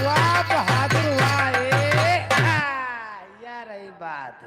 वाह बहादुर वाह, ए, आ, या रही बात।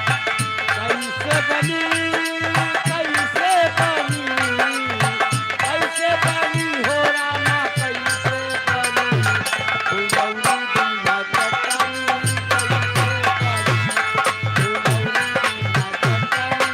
कैसे बनी, कैसे बनी, कैसे बनी हो रामा, कैसे बनी? फुलौरी बिना चटनी, कैसे बनी? फुलौरी बिना चटनी।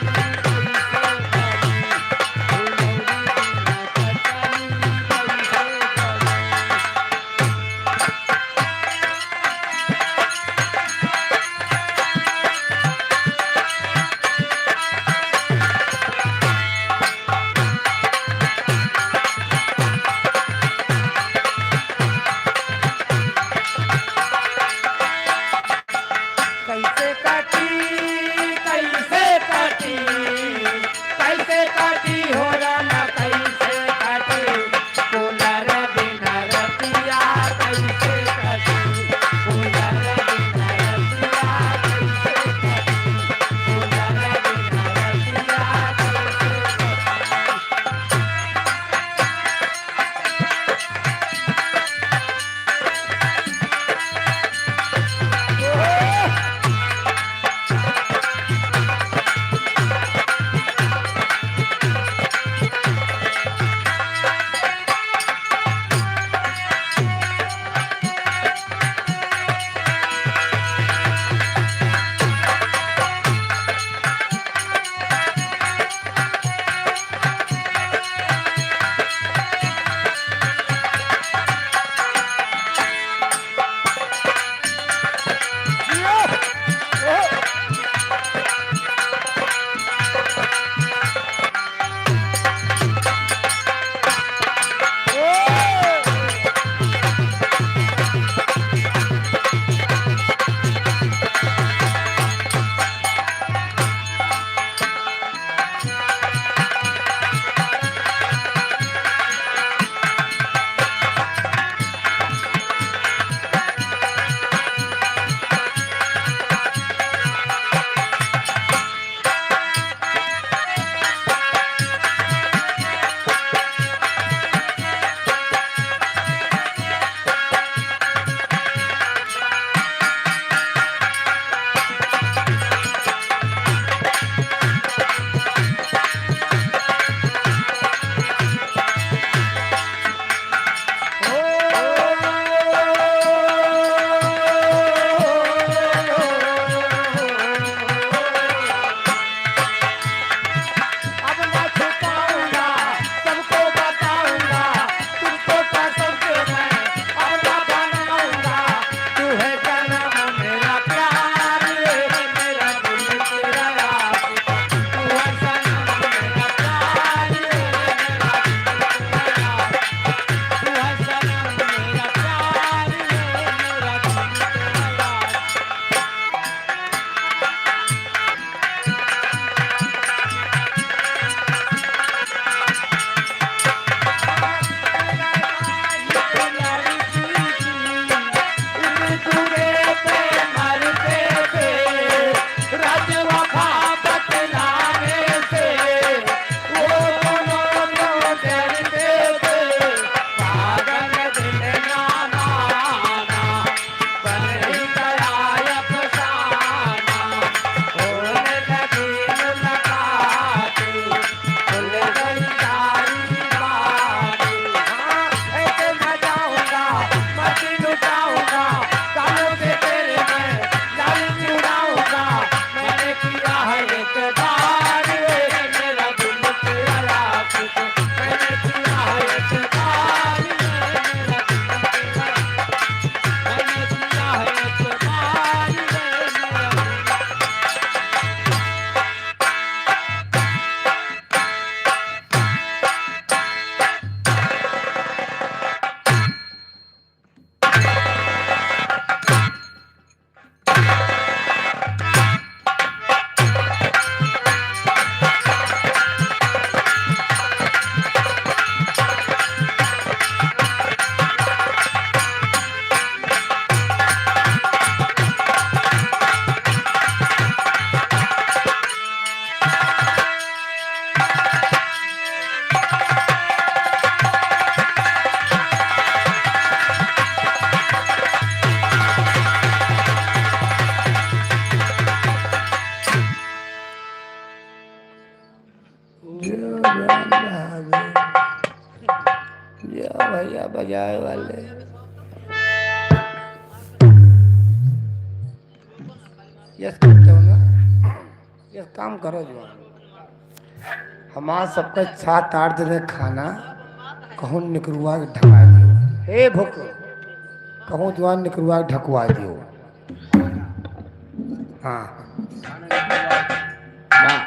राम बहादुर। या भैया बजाए वाले। यस, क्यों ना? यस, काम करो जो। हमार सबका सात आठ दिन खाना कहूँ निकरुआ के ढकवा दियो। हे भुक, कहूँ जवान निकरुआ के ढकवा दियो। हाँ। बा-,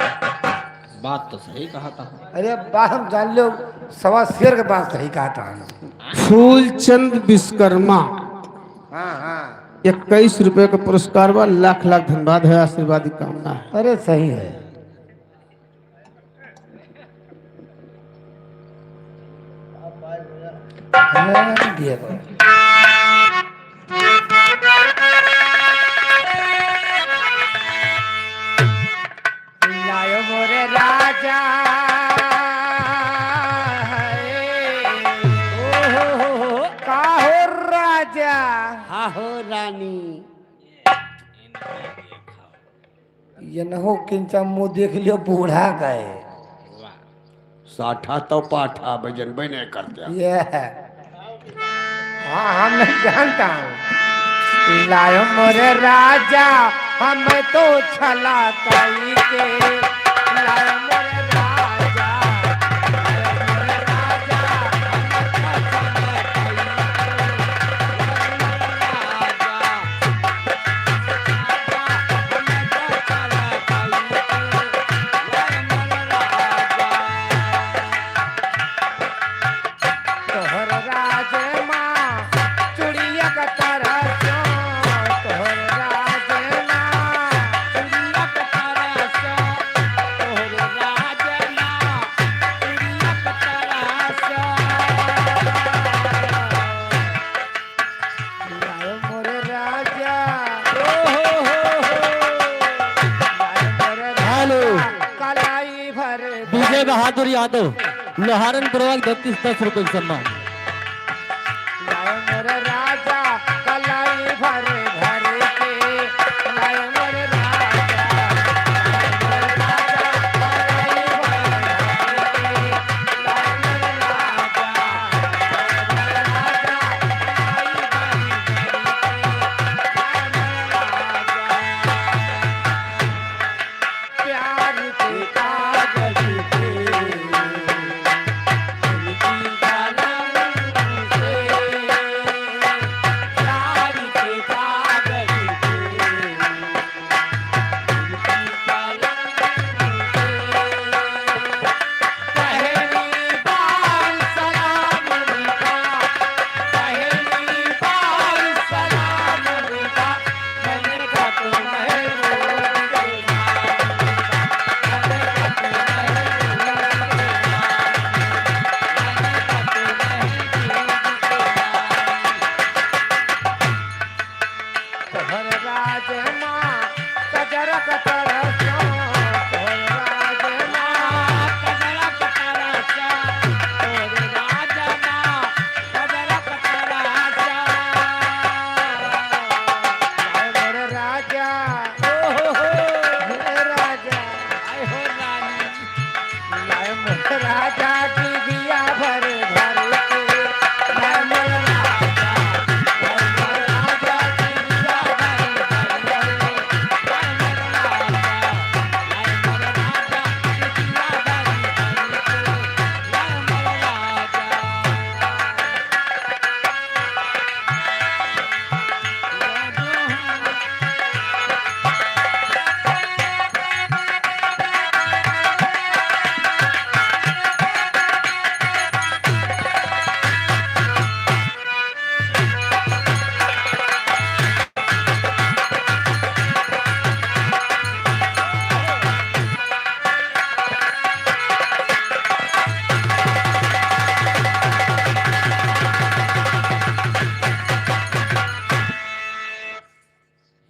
बात तो सही कहा था। अरे बा, हम जान लो, सवा शेर के बात सही कहा था। फूलचंद विश्वकर्मा। हाँ, हाँ। इक्कीस रुपये का पुरस्कार बा, लाख लाख धन्यवाद है, आशीर्वाद की कामना है। अरे सही है। हाँ, दिया बा। लायो मोरे राजा। ओहो हो हो। का हो राजा? हाँ हो रानी। ये न हो किंचा मुँह देख लियो बूढ़ा गए। साठा तो पाठा बजन बने करते। ये। हाँ, हम नहीं जानता हूँ। लायो मोरे राजा, हम तो छला कई के। लायो मोरे राजा, लायो मोरे राजा, हम तो छला कई के। लायो मोरे राजा। तोहर राज मा चुड़िया क तरह सो, तोहर राज मा चुड़िया क तरह सो, तोहर राज मा चुड़िया क तरह सो। लायो मोरे राजा। ओ हो हो हो। लायो मोरे राजा। हेलो। कलाई भर विजय बहादुर यादव, लोहारन प्रभाग, दस दस रुपये सम्मान। लायो मोरे राजा, कलाई भर भर के। लायो मोरे राजा, लायो मोरे राजा, कलाई भर भर के। प्यार के कागज पे उनकी कलम से, प्यार के कागज पे तोहर राज मा कजरा क तरह सो, तोहर राज मा कजरा क तरह सो, तोहर राज मा कजरा क तरह सो। आय मोर राजा, ओ हो हो, हे राजा, आय हो रानी। लाए मोर राजा की बिया भर भर के, लाए मोर राजा, लाए मोर राजा की बिया भर भर के, लाए मोर राजा, लाए मोर राजा की बिया भर भर के, लाए मोर राजा।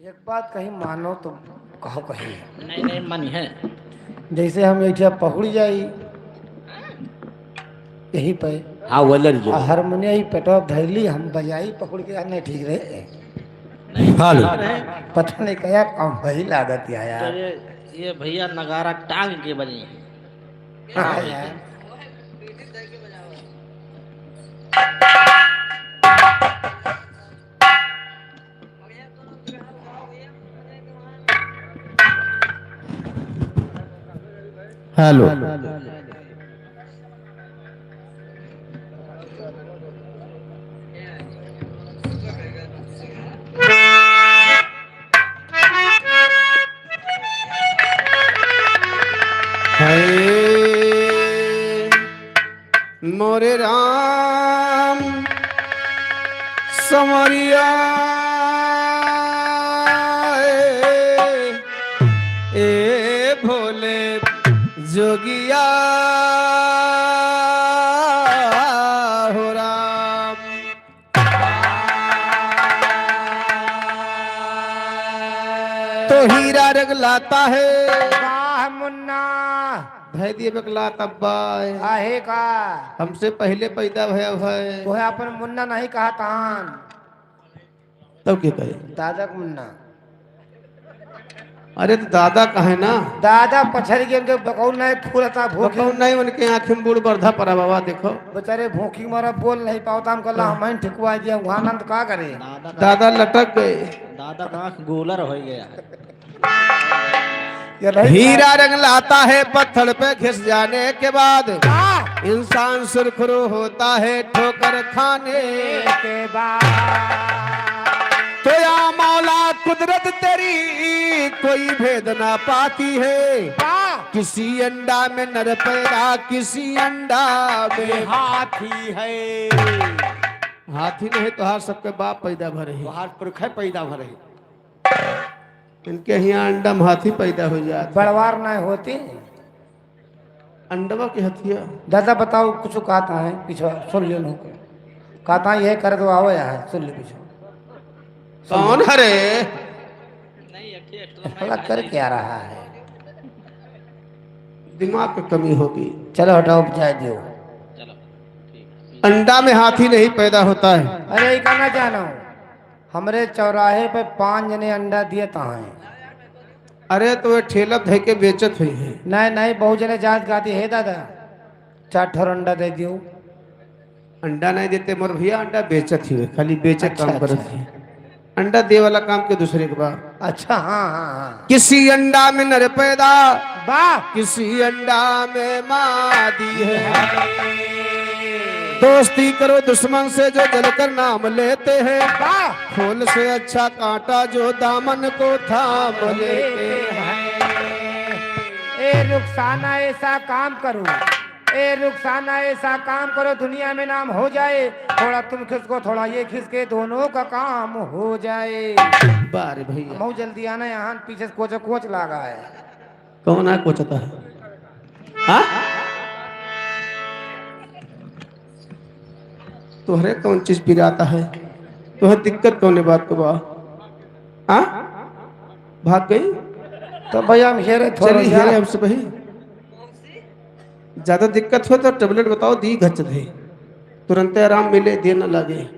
एक बात कही मानो तो कहो कही। नहीं, नहीं, मन है। जैसे हम एक ठे पहुड़ जाई, यही पे। हाँ, वलन जो। आ हारमोनिया ही पेटवा धैली, हम बजाई पकड़ के, आ, नहीं ठीक रहे। नहीं, हेलो। ठीक रहे। पता नहीं क्या काम वही लागत है यार। तो ये, ये भैया नगारा टांग के बनी है। हाँ यार। हेलो। हाय मोरे राम संवरिया, ए, ए भोले जोगिया हो राम। तो हीरा रंग लाता है। वाह मुन्ना। धै दिए बकलात अब्बा। आहे का? हमसे पहिले पैदा भया है। तोहे अपन मुन्ना नहीं कहा तान। तब के कहे? दादा के मुन्ना। अरे तो दादा कहे ना। दादा पछड़ के उनके बकौल नहीं खुलता, भूखी। बकौल नहीं, उनके आँखी में बूढ़ बरधा परा बाबा, देखो। बेचारे भूखी मारा बोल नहीं पावता, हम कहला हाँ। हम ठिकवा दिया, वहाँ आनंद का करे? दादा का दादा लटक गए। दादा का आँख गोलर हो गया है। ये नहीं हीरा रंग लाता है पत्थर पे घिस जाने के बाद, हाँ। इंसान सुरखरू होता है ठोकर खाने के बाद। तो या मौला कुदरत तेरी कोई भेद ना पाती है। वाह। किसी अंडा में नर पैदा, किसी अंडा में हाथी है। हाथी नहीं तो हर सबके बाप पैदा भरे हैं। हर पुरखे पैदा भरे हैं। इनके हियाँ अंडा में हाथी पैदा हो जात है। बड़वार ना होती। अंडवा के हथिया। दादा बताओ, कुछ कहता है, पीछे सुन ले लोग। कहता है, "ये कर दो, आओ यहाँ, सुन ले पीछे।" कौन है रे? साला कर क्या रहा है? दिमाग की कमी होगी। चलो हटाओ, जाए दियो। अंडा में हाथी नहीं पैदा होता है। अरे, ये कहना चाह रहा हूँ। हमरे चौराहे पे पाँच जने अंडा दिए ताहें। अरे, तो वे ठेला धइ के बेचत हुई हैं। नहीं, नहीं, बहुत जने जात गाती, "हे दादा, चार ठो अंडा दे दियो।" अंडा नहीं देते मोर भैया, अंडा बेचत ही हुए, खाली बेचत अच्छा, काम करत अच्छा। ही। अंडा दे वाला काम के दूसरे के बा। अच्छा, हाँ, हाँ, हाँ। किसी अंडा में नर पैदा, वाह। किसी अंडा में मादी है। दोस्ती करो दुश्मन से जो जलकर नाम लेते हैं। वाह। खोल से अच्छा कांटा जो दामन को थाम लेते हैं। ए रुखसाना ऐसा काम करो, ए रुखसाना ऐसा काम करो दुनिया में नाम हो जाए। थोड़ा तुम खिसको, थोड़ा ये खिसके, दोनों का काम हो जाए। बारे भैया। मऊ जल्दी आना यहाँ, पीछे से कोच कोच लागा है। कौन है कोचता है? हाँ? तोहरे कौन चीज पिराता है? तोहरे दिक्कत कौन बात को बा? हाँ? भाग गई? तो भैया हम हेरे थोड़ा चली सा। हेरे हमसे भाई। ज्यादा दिक्कत हो तो tablet बताओ, दी घच दे, तुरंते आराम मिले, देर न लागे।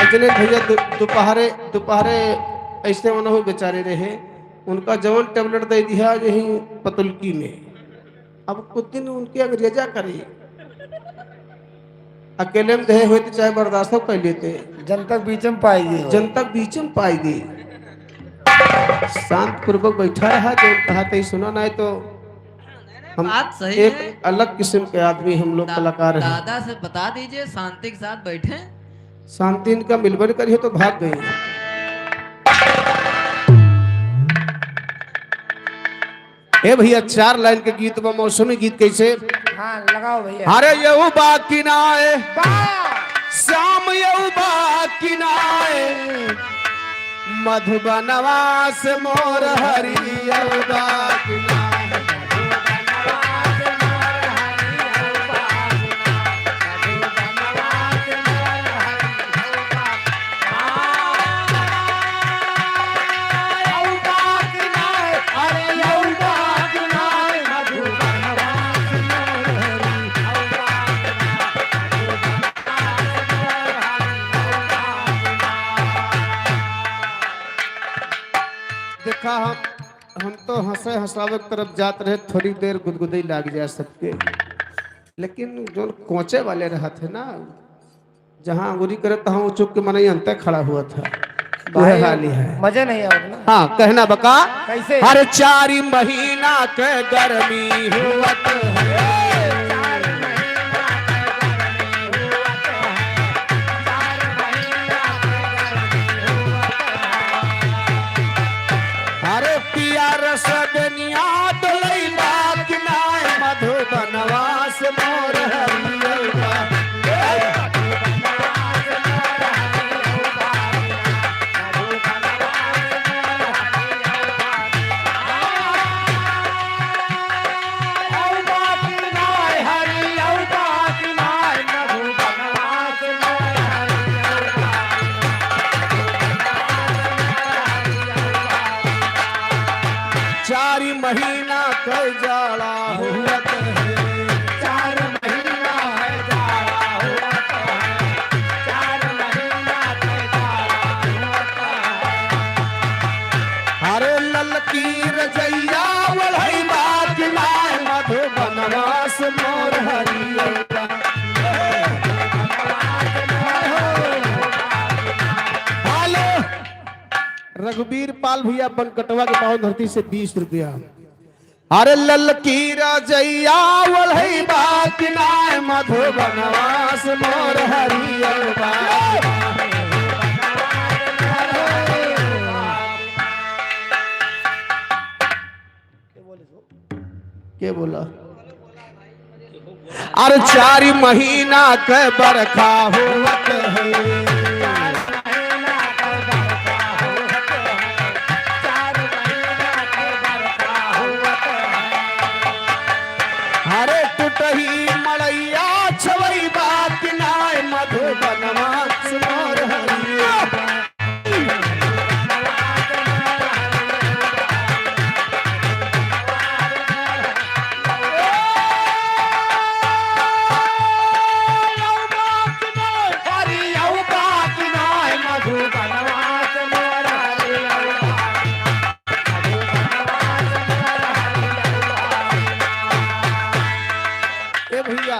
अचले भैया दु-, दोपहरे, दोपहरे ऐसे मनहु बेचारे रहे, उनका जवन tablet दे दिया यही पतुलकी में। अब कुछ दिन उनके अंग्रेजा करे, अकेले में देहे होते चाहे बर्दाश्त कर लेते। जनता के बीच में पाई गई। जनता के बीच में पाई गई। शांत पूर्वक बैठा रहा, जो कहा तही सुना, नहीं तो हम बात सही एक है। अलग किस्म के आदमी हम लोग दा-, कलाकार हैं। दादा से बता दीजिए शांति के साथ बैठे। शांति इनका मिलबन करिए तो भाग गए। ए भैया, चार लाइन के गीत बा, मौसमी गीत कैसे? हाँ, लगाओ भैया। अरे यहू बाकी ना है। वाह! श्याम यहू बाकी ना है। मधुबनवा से मोर हरी यहू बाकी ना है। देखा, हम, हम तो हंसे हंसावे के तरफ जात रहे, थोड़ी देर गुदगुदई लाग जाए सबके। लेकिन जौन कोचे वाले रहत है ना, जहाँ अंगुरी करे, तहाँ वो चुप के मनई अंते खड़ा हुआ था। वह भाई, हाल ही है। मजे नहीं आवत ना। हाँ, कहना बका। कैसे? हर चार महीना के गर्मी हुआ तो है। अरे पिया रस दुनिया डोलैबा कि नाय, मधुबनवा से मोर हरियलबा। चार महीना के जाड़ा हुआ तो है। चार महीना है जाड़ा हुआ तो है। चार महीना है जाड़ा हुआ तो है। अरे ललकी रजैया ओढ़ैबा कि नाय, मधुबनवा से मोर हरियलबा। हेलो, रघुवीर पाल भैया बनकटवा के पावन धरती से बीस रुपया। अरे ललकी रजैया ओढ़ैबा कि नाय, मधुबनवा से मोर हरियलबा। के बोला? अरे चार महीना के बरखा होत है। अरे टुटही मड़ैया छवैबा कि नाय, मधुबनवा से मोर हरियलबा। ए भैया,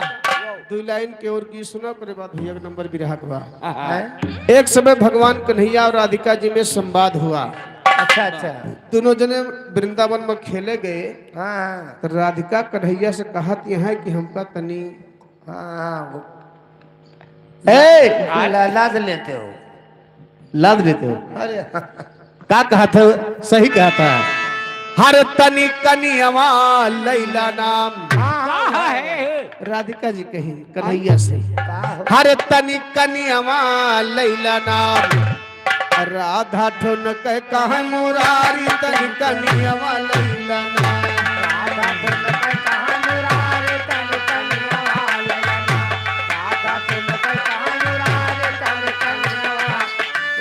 दुइ लाइन के और गीत सुना, ओकरे बाद भैया के नंबर बिरहा के बा। हैं? एक समय भगवान कन्हैया और राधिका जी में संवाद हुआ। अच्छा, अच्छा। दोनों जने वृंदावन में खेले गए। हाँ, हाँ। तो राधिका कन्हैया से कहत यहाँ कि हमका तनी हाँ, हाँ, वो ए! ला-, लाद लेते हो। लाद लेते हो। अरे। का कहत है? सही कहत है। हर तनी कनियवा लैला नाम। हाँ, हाँ, हाँ, है। राधिका जी कही कन्हैया से। का हो? हर तनी कनियवा लैला नाम। राधा ठुनकै कहै मुरारी, तनी कनियवा लैला ना। राधा ठुनकै कहै मुरारी, तनी कनियवा लैला ना। राधा ठुनकै कहै मुरारी, तनी कनियवा,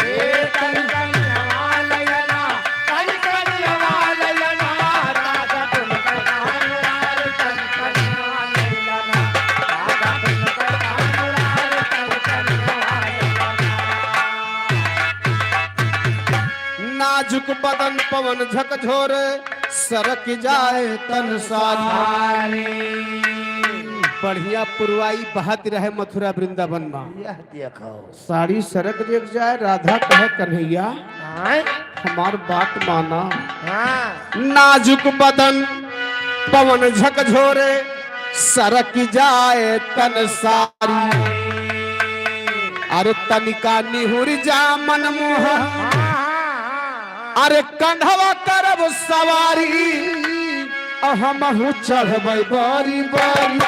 ए तनी कनियवा लैला ना, तनी कनियवा लैला ना। राधा ठुनकै कहै मुरारी, तनी कनियवा लैला ना। राधा ठुनकै कहै मुरारी, तनी कनियवा लैला ना। नाजुक बदन पवन झकझोरे, सरक जाए तन सारी। बढ़िया पुरवाई बहत रहे मथुरा वृंदावन मा। यह देखो। साड़ी सरक देख जाए, राधा कहे कन्हैया, आय? हमार बात माना। हाँ। नाजुक बदन पवन झकझोरे, सरक जाए तन सारी। अरे तनिका निहुर जा मन मोह, अरे कंधवा करब सवारी, आ हमहू चढ़बै बारी बारी।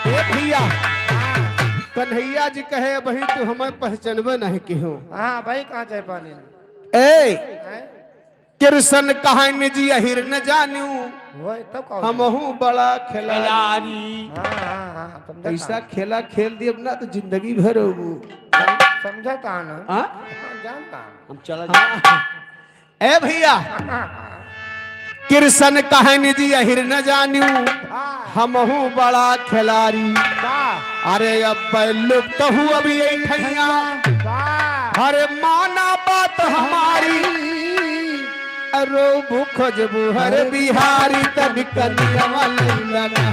ए भैया, कन्हैया जी कहे, "अबहीं तू हमें पहचानबे नहीं किहो।" हाँ भाई, कहाँ जाए पानी? ए, हैं? कृष्ण कहे निज अहिर न जान्यू, वही तो कहूँ। हमहू बड़ा खिलाड़ी। खिलाड़ी। हाँ, हाँ, हाँ, तुम देखा। ऐसा खेला खेल दियब ना तो जिंदगी भर होबू। समझा कहाँ ना? हाँ? हाँ, जानता हूँ। हम चला हाँ। जाए। ए भैया, कृष्ण कहे निज अहिर न जान्यू, हाँ। हमहू बड़ा खिलाड़ी। वाह। अरे अब लुप्त हूँ अभी यही ठैया। वाह। अरे माना बात हमारी। अरो भूख जबू हर बिहारी तन कनिया वाले लगा।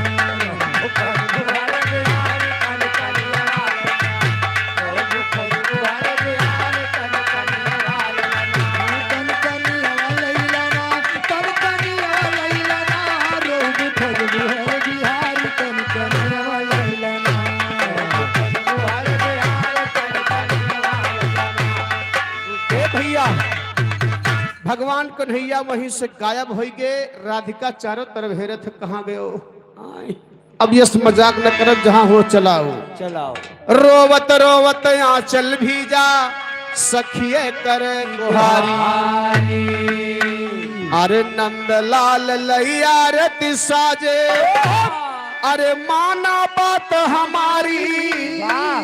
ए भैया, भगवान कन्हैया वहीं से गायब होइगे। राधिका चारों तरफ हेरत है, कहाँ गयो? आय। अब यस मजाक न करत, जहाँ हो चलाओ। चलाओ। रोवत रोवत आंचल भीजा, सखिए करे गुहारी। अरे नंदलाल लई आरती साजे, अरे माना बात हमारी। वाह।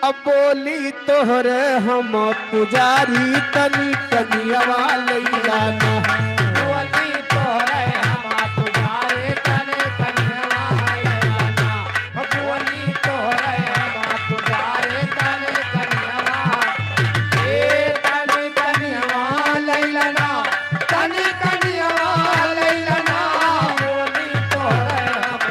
अब बोली तोहरे हम पुजारी, तनी कनियवा लैला ना। बोली तोहरे हम पुजारी, तनी कनियवा लैला ना। बोली तोहरे हम पुजारी, तनी कनियवा। ए तनी कनियवा लैला ना, तनी कनियवा लैला ना। बोली तोहरे हम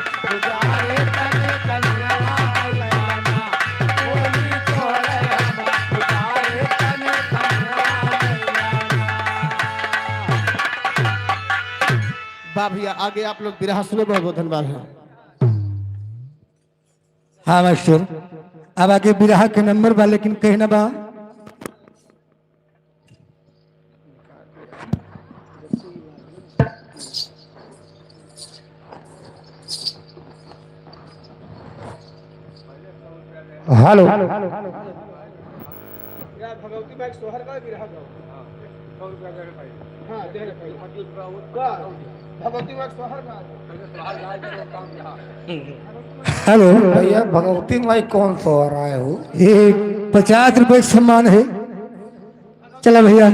वाह भैया, आगे आप लोग बिरहा सुनो, बहुत बहुत धन्यवाद है। हाँ मास्टर, अब आगे बिरहा के नंबर बा, लेकिन कहना बा। हेलो। हेलो। भैया, भगवती माई कौन सोहर आए हो? ये पचास रुपये के सम्मान है। चला भैया,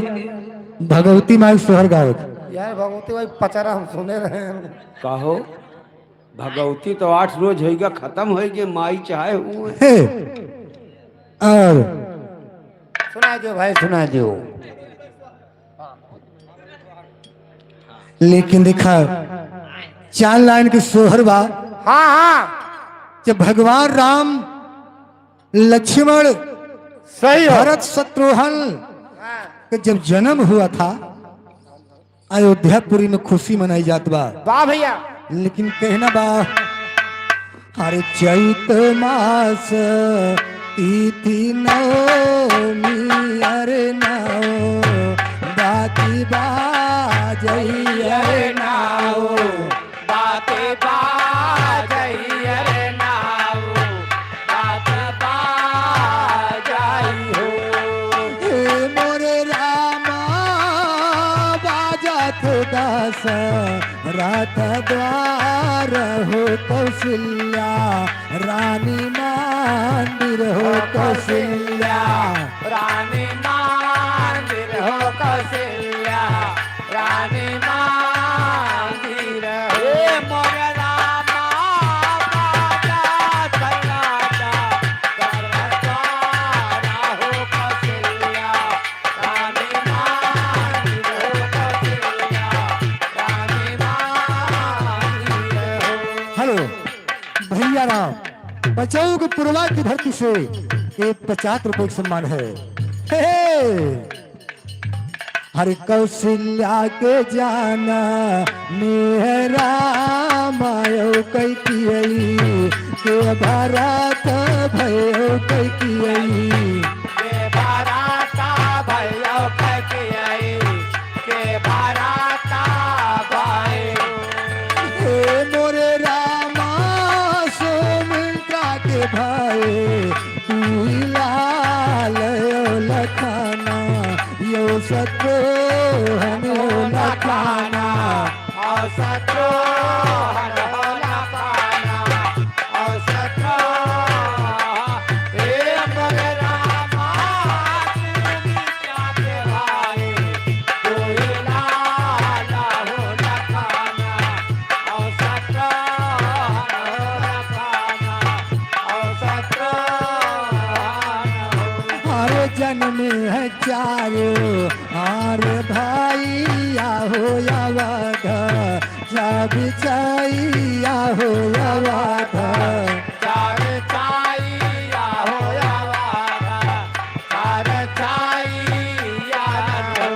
भगवती माई सोहर गावत। यार, भगवती माई पचारा हम सुने रहे हैं। कहो, भगवती तो आठ रोज होइगा, खतम होइगे, माई चाहे हुए। हे, और सुना दो भाई, सुना दो। लेकिन देखा, चार लाइन के सोहर बा। हाँ, हाँ। जब भगवान राम, लक्ष्मण, सही हो। भरत, शत्रुघ्न हाँ। का जब जन्म हुआ था, अयोध्यापुरी में खुशी मनाई जात बा। वाह भैया। लेकिन कहना बा, अरे चैत मास तिथि नवमी, अरे नौ बाती बाजई, अरे नौ बाती बाजई, अरे नौ बात बाजई हो। हे मोरे रामा, बाजत दस रथ द्वार हो कौशल्या, रानी मंदिर हो कौशल्या। रानी मंदिर हो कौशल्या, रानी मंदिर हो। हे मोर रामा, बाजा सन्नाटा, दरबारा हो कौशल्या, रानी मंदिर हो कौशल्या, रानी मंदिर हो। हेलो। भैया राम, बचाऊ के पुरवा की धरती से एक पचास रुपए का सम्मान है। हे, हे। हर कौशल्या के जाना मेरा मायो कैकियई के भरत भयो कैकियई। के भरत भयो कैकियई। के भरत भाई। हे मोरे रामा, सुमित्रा के भाई, दुई लाल यो लखना, यो शत्रुघ्न यो लखना। और शत्रुघ्न यो लखना। और शत्रु, हे मोरे रामा, अरे जन्मे है चारो, अरे भैया हो अवध, सब बिछैया हो अवध। चार छाइया हो अवध, चार छाइया हो।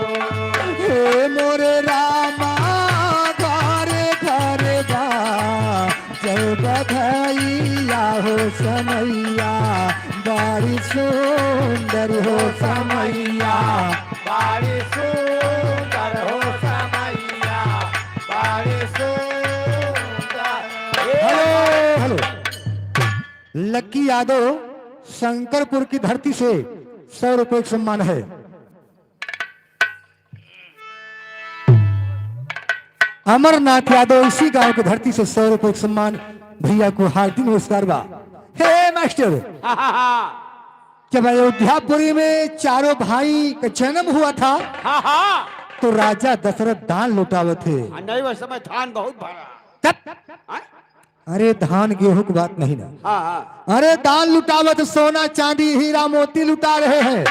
हे मोरे रामा, घर घर बा जय बधैया हो समैया, बड़ी सुंदर हो समैया, बड़ी सुंदर हो समैया, बड़ी सुंदर। Hello, hello. लक्की यादव, शंकरपुर की धरती से सौ रुपए का सम्मान है। अमरनाथ यादव, इसी गांव की धरती से सौ रुपए का सम्मान, भैया को हार्दिक नमस्कार बा। हे मास्टर, जब अयोध्यापुरी में चारों भाई का जन्म हुआ था, हाँ, हाँ। तो राजा दशरथ दान लुटावत है। हाँ, नहीं, वैसे में धान बहुत भरा। तब हाँ? अरे धान गेहूं की बात नहीं ना। हाँ, हाँ। अरे दान लुटावत, सोना चांदी हीरा मोती लुटा रहे हैं।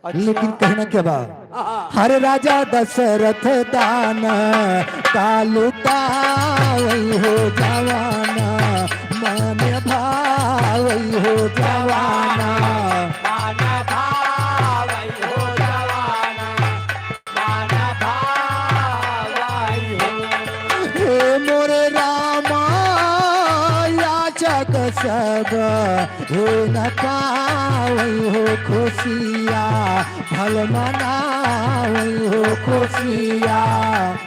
अच्छा। लेकिन कहना क्या बा? हाँ, हाँ। हरे राजा दशरथ दान का लुटावई हो जवाना, मन भावई हो जवाना। मन भावई हो जवाना। हे मोरे रामा, याचक सब हे न पावई हो खुशिया, भल मनावई हो खुशिया।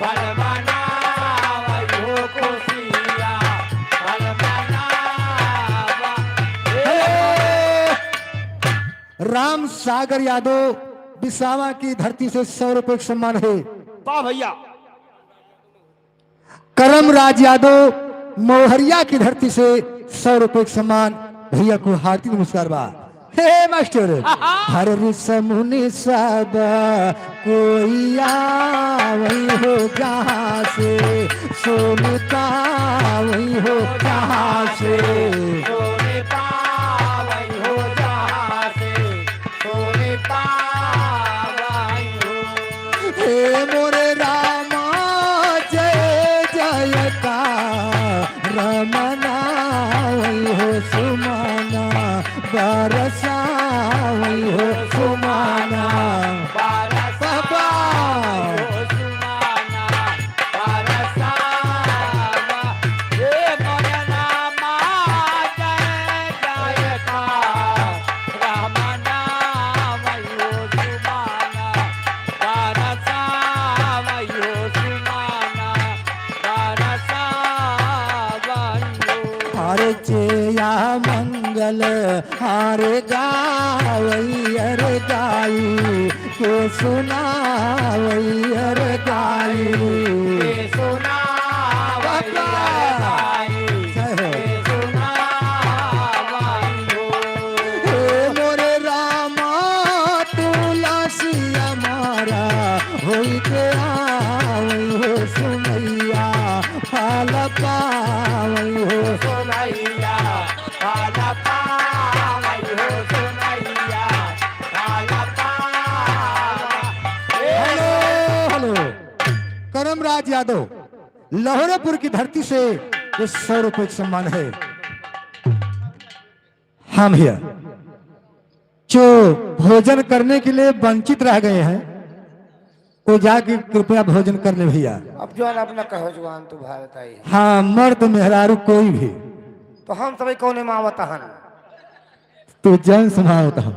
भल मनावई हो खुशिया, भल मनावा। हे राम सागर यादव बिसावा की धरती से सौ रुपए का सम्मान है। वाह भैया। करम राज यादव मौहरिया की धरती से सौ रुपए का सम्मान, भैया को हार्दिक नमस्कार बा। हे मास्टर, हर ऋषि मुनि सब कोई आवई हो जहाँ से, सोने पावई हो जहाँ से। सोने पावई हो जहाँ से, सोने पावई हो। हे मोरे रामा, जय जयकार रमना वही हो सुमाना, बरसा वही हो सुमाना। बाबा। हर चेया मंगल हर गावई हर गाई के सुनावई हर गाई। के सुनावई हर गाई। जय हो। के सुनावई हो। हे मोरे रामा तुलसी हमारा होई के आवई हो सुमैया, फल पावई हो सुमैया, फल पावई हो सुमैया, फल पावई। Hello, hello. करमराज यादव, लहोरेपुर की धरती से ये सौ रुपए का सम्मान है। हाँ भैया, जो भोजन करने के लिए वंचित रह गए हैं, वो जाके कृपया भोजन कर ले भैया। अब जौन अपना कहो जवान तू भारत आई। हाँ, मर्द मेहरारू कोई भी। तो हम सभी कौने मावत हन? तू जेंट्स मावत हन।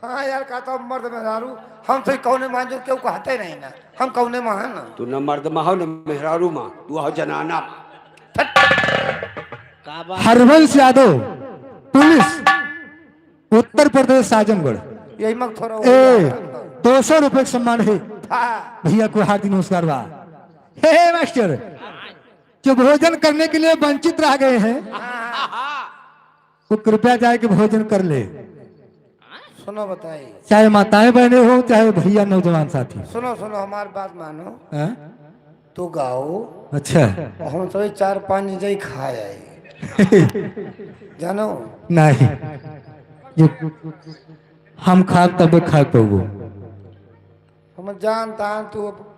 हाँ यार, का तो मर्द मेहरारू, हम सभी कौने मान जो क्यों कहते नहीं ना, हम कौने मान। तू न मर्द मा हो, न मेहरारू मा, तू हो जनाना। का बात? हरवंश यादव, पुलिस, उत्तर प्रदेश, आजमगढ़। यही मग थोड़ा ए, दो सौ रुपए का सम्मान है। हाँ। भैया को हार्दिक नमस्कार बा। हे, हे, मास्टर, जो भोजन करने के लिए वंचित रह गए हैं, हाँ। वो कृपया जाए के भोजन कर ले। सुनो बताई। चाहे माताएं बहनें हो, चाहे भैया नौजवान साथी। सुनो, सुनो, हमार बात मानो। हाँ? तू गाओ। अच्छा। और हम सभी चार पांच जई खाए आई। जानो? नहीं। ये हम खाब तबे खाए पउबो। हम जानता हूँ तू अब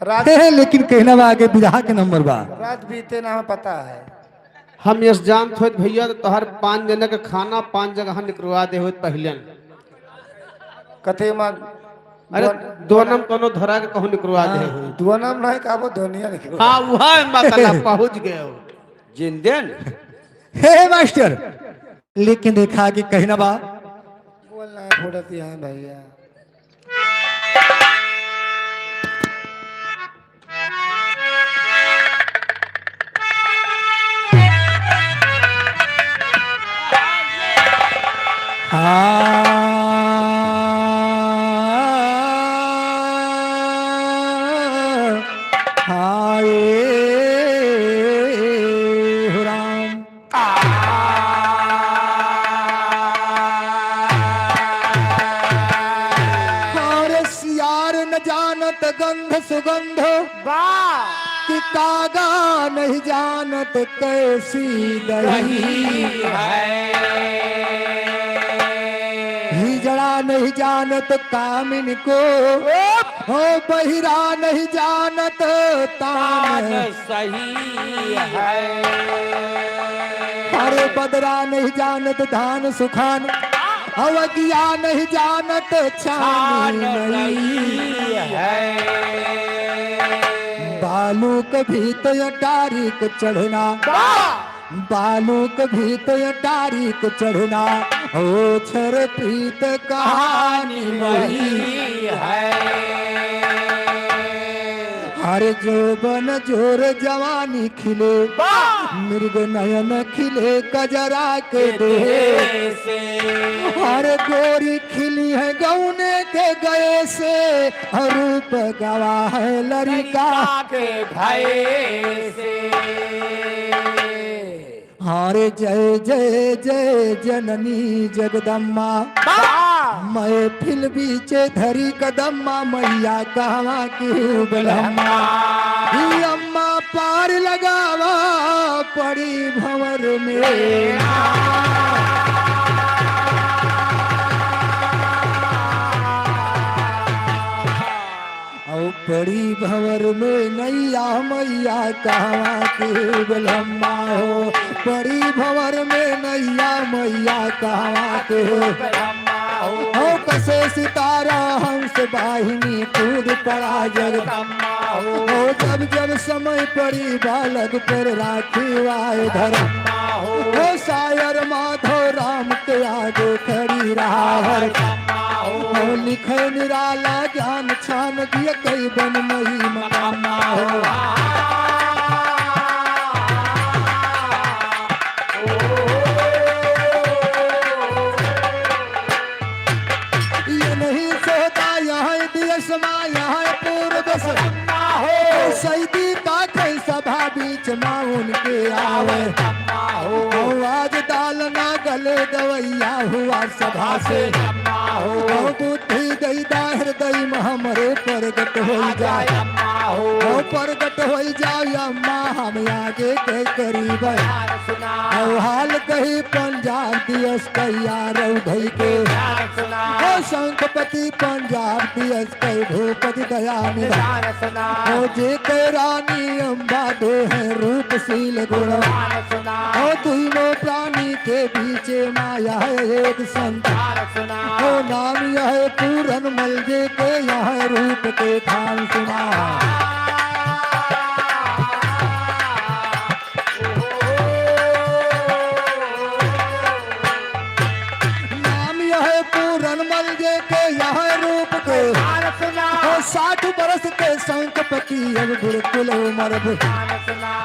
रात हे, हे, लेकिन कहना बा आगे बिरहा के नंबर बा। रात बीते ना हमें पता है। हम यस जानत होत भइया तो तोहर पाँच जने के खाना पाँच जगह निकरवा दे होत पहिलन। कथे मा अरे, दोन- दोनम कोनो धरा के कहूँ निकरवा दे हाँ, होत। दोनम नहीं का वो धनिया निकरवा। हाँ, वह मतलब पहुँच गए हो। जिंदन। हे, हे, मास्टर, लेकिन देखा कि कहना बा। बोलना है फुटत यहाँ भइया। हाँ, हाँ, ए हो राम। और सियार न जानत गंध सुगंध, वाह। कि कागा नहीं जानत कैसी दही। दही है। हिजड़ा नहीं जानत कामिन को, ओप। हो बहिरा नहीं जानत तान। तान सही है। अरे बदरा नहीं जानत धान सुखान, अवगिया नहीं जानत छान छान नहीं नहीं है। बालू के भीत अटारी के चढ़ना, वाह। बालू के भीत अटारी के चढ़ना, ओछर प्रीत कहानी कहानी नहीं नहीं है। हर जोबन जोर जवानी खिले, वाह! मृग नयन खिले कजरा के के देह। देह से। हर गोरी खिली है गौने के गए से, और रूप गवा है लरिका। लरिका के भय से। हरे जय जय जय जननी जगदम्मा। वाह! महफिल बीचे धरी कदम्मा, मैया कहवा की ब्रह्मा। ई अम्मा पार लगावा पड़ी भंवर में। औ पड़ी भंवर में नैया मैया कहवा के बलम्मा हो, पड़ी भंवर में नैया मैया कहवा के हो। हो कसे सितारा हंस वाहिनी कूद पड़ा जग। हो जब जब समय पड़ी बालक पर राखी वाए धर्म। हो सायर माधव राम के आगे खड़ी रहा हर। हो लिखे निराला ज्ञान छान दिए कई बन महिमा। ये नहीं सोता यहाँ दियस मा यहाँ पूर्व से। हो सैदी का कई सभा बीच मा उनके आवे। हो आज दाल ना गले दवैया हुआ सभा से। हो बुद्धि दई दा हृदय में हमरे प्रगट हो जाए। हो प्रगट हो जाए अम्मा हम आगे के करीब। हो हाल कही पंजाब दियस तैयार उधई के। हो शंखपति पंजाब दियस कई भूपति दया निधान। हो जे के रानी अम्बा दे है रूपशील गुण। हो तीनों प्राणी के बीच माया है एक संत। हो नाम यह पूरन मल जे के यह रूप के खान सुना। नाम यह पूरन मल जे के यह रूप के। हो साठ बरस के संखपति अब बिल्कुल उमर।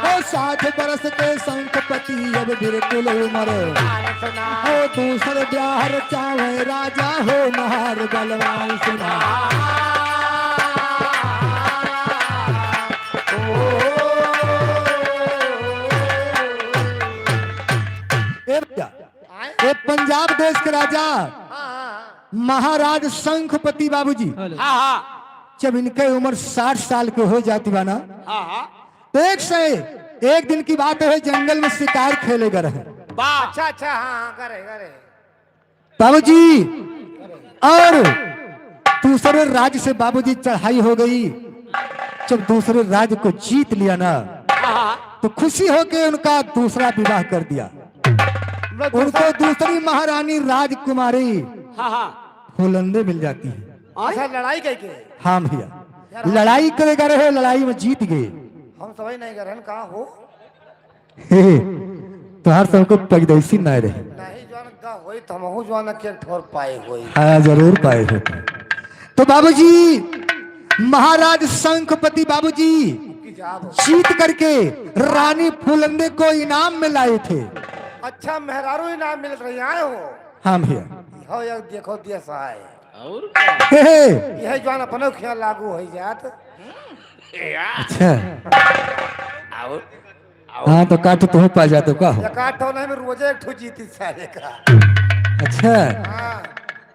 हो साठ बरस के संखपति अब बिल्कुल उमर। हो दूसर ब्याह रचावे राजा हो महार बलवान सुना। ए भैया, आए? ए पंजाब देश के राजा हाँ, हाँ, हाँ। महाराज शंखपति बाबूजी, हाँ, हाँ। जब इनके उम्र साठ साल के हो जाती बा ना, हाँ, हाँ। तो एक से एक दिन की बात है, जंगल में शिकार खेले गए रहे। वाह। अच्छा, अच्छा, हाँ, हाँ, करे, करे। बाबूजी, और दूसरे राज्य से बाबूजी चढ़ाई हो गई। जब दूसरे राज्य को जीत लिया ना, हाँ। तो खुशी होके उनका दूसरा विवाह कर दिया। मतलब उनको दूसरा दूसरी महारानी राजकुमारी हाँ, हाँ। फूलंदे मिल जाती है। अच्छा, लड़ाई कइके? हाँ भैया, यार, लड़ाई करेगा रहे, लड़ाई में जीत गए। हम सबै नहीं करेन का हो। हे, तोहार सबको पैदाइशी ना रहे। नहीं, जौन का होई, त हमहू जौन के एक ठोर पाए होई। हाँ, जरूर पाए होते। तो बाबूजी, महाराज शंखपति बाबूजी की जाब हो। जीत करके रानी फूलंदे को इनाम में लाए थे। अच्छा, मेहरारू इनाम मिलत रही आए हो। हाँ भैया। हो, एक देखो दिया सहाय। और का? हे, हे। यह जौन अपनो ख्याल लागू हो जात। अच्छा। और हाँ, तो काट तू पा जातो का हो? एक आध ठो नहीं, मैं रोजे एक ठो जीती सारे का। अच्छा। हाँ।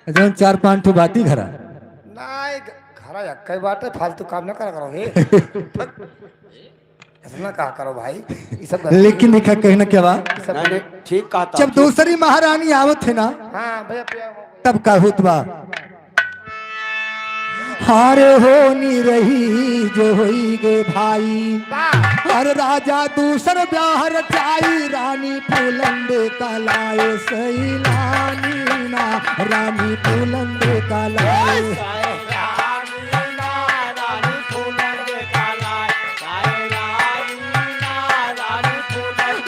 जौन चार पाँच ठो बाती घरा। नहीं, घ-, घरा एक्कै बाटे, फालतू काम ना करा करो, हे। इतना कहा करो भाई, ये सब गलती लेकिन देखा कहीं ना क्या बा? ये सब नहीं, गलती। नहीं, ठीक कहा था। जब दूसरी महारानी आवत है ना, हाँ, भैया, पिया हो गया। तब का होत बा? हार होनी रही जो होई गे भाई। वाह। हर राजा दूसर ब्याह रचाई, रानी फूलन दे कलाए सैलानी ना, रानी फूलन दे कलाए। सैलानी ना, रानी फूलन दे कलाए।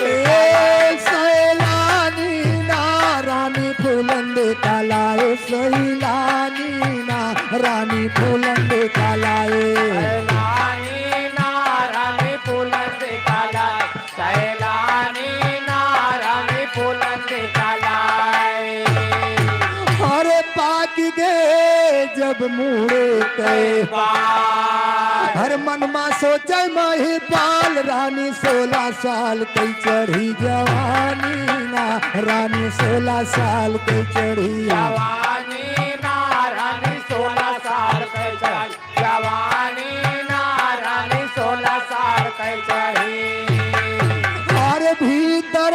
ए सैलानी ना रानी फूलन दे कलाए, सैलानी ना रानी फूलन दे कलाए। सैलानी ना रानी फूलन दे कलाए, सैलानी ना रानी फूलन दे कलाए। अरे पाक गे जब मुड़े के बार। हर मन मा सोचे महिपाल, रानी सोलह साल कई चढ़ी जवानी ना, रानी सोलह साल कई चढ़ी। जवानी ना, रानी सोलह साल कई चढ़ी। जवानी ना, रानी सोलह साल कई चढ़ी। अरे भीतर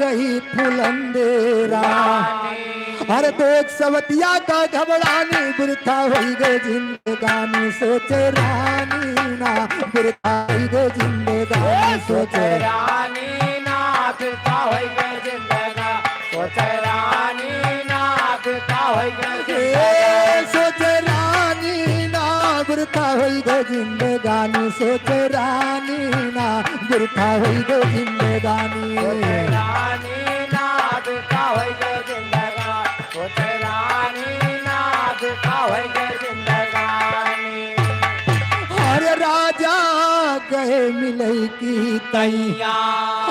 गई फुलंदेरा। रानी। अरे देख सवतिया का घबरानी, बिरथा होई गे जिंदगानी, सोचे रानी ना, बिरथा होई गे जिंदगानी, सोचे। सोचे रानी ना, बिरथा होई गे जिंदगानी, सोचे रानी ना, बिरथा होई गे ए, जिंदगानी। सोचे रानी ना, बिरथा होई गे जिंदगानी, सोचे रानी ना, बिरथा होई गे जिंदगानी। सोचे रानी ना, बिरथा होई गे जिंदगानी। सोचे रानी ना, बिरथा होई गे जिंदगानी। अरे राजा गए मिलई की तैया। तैया।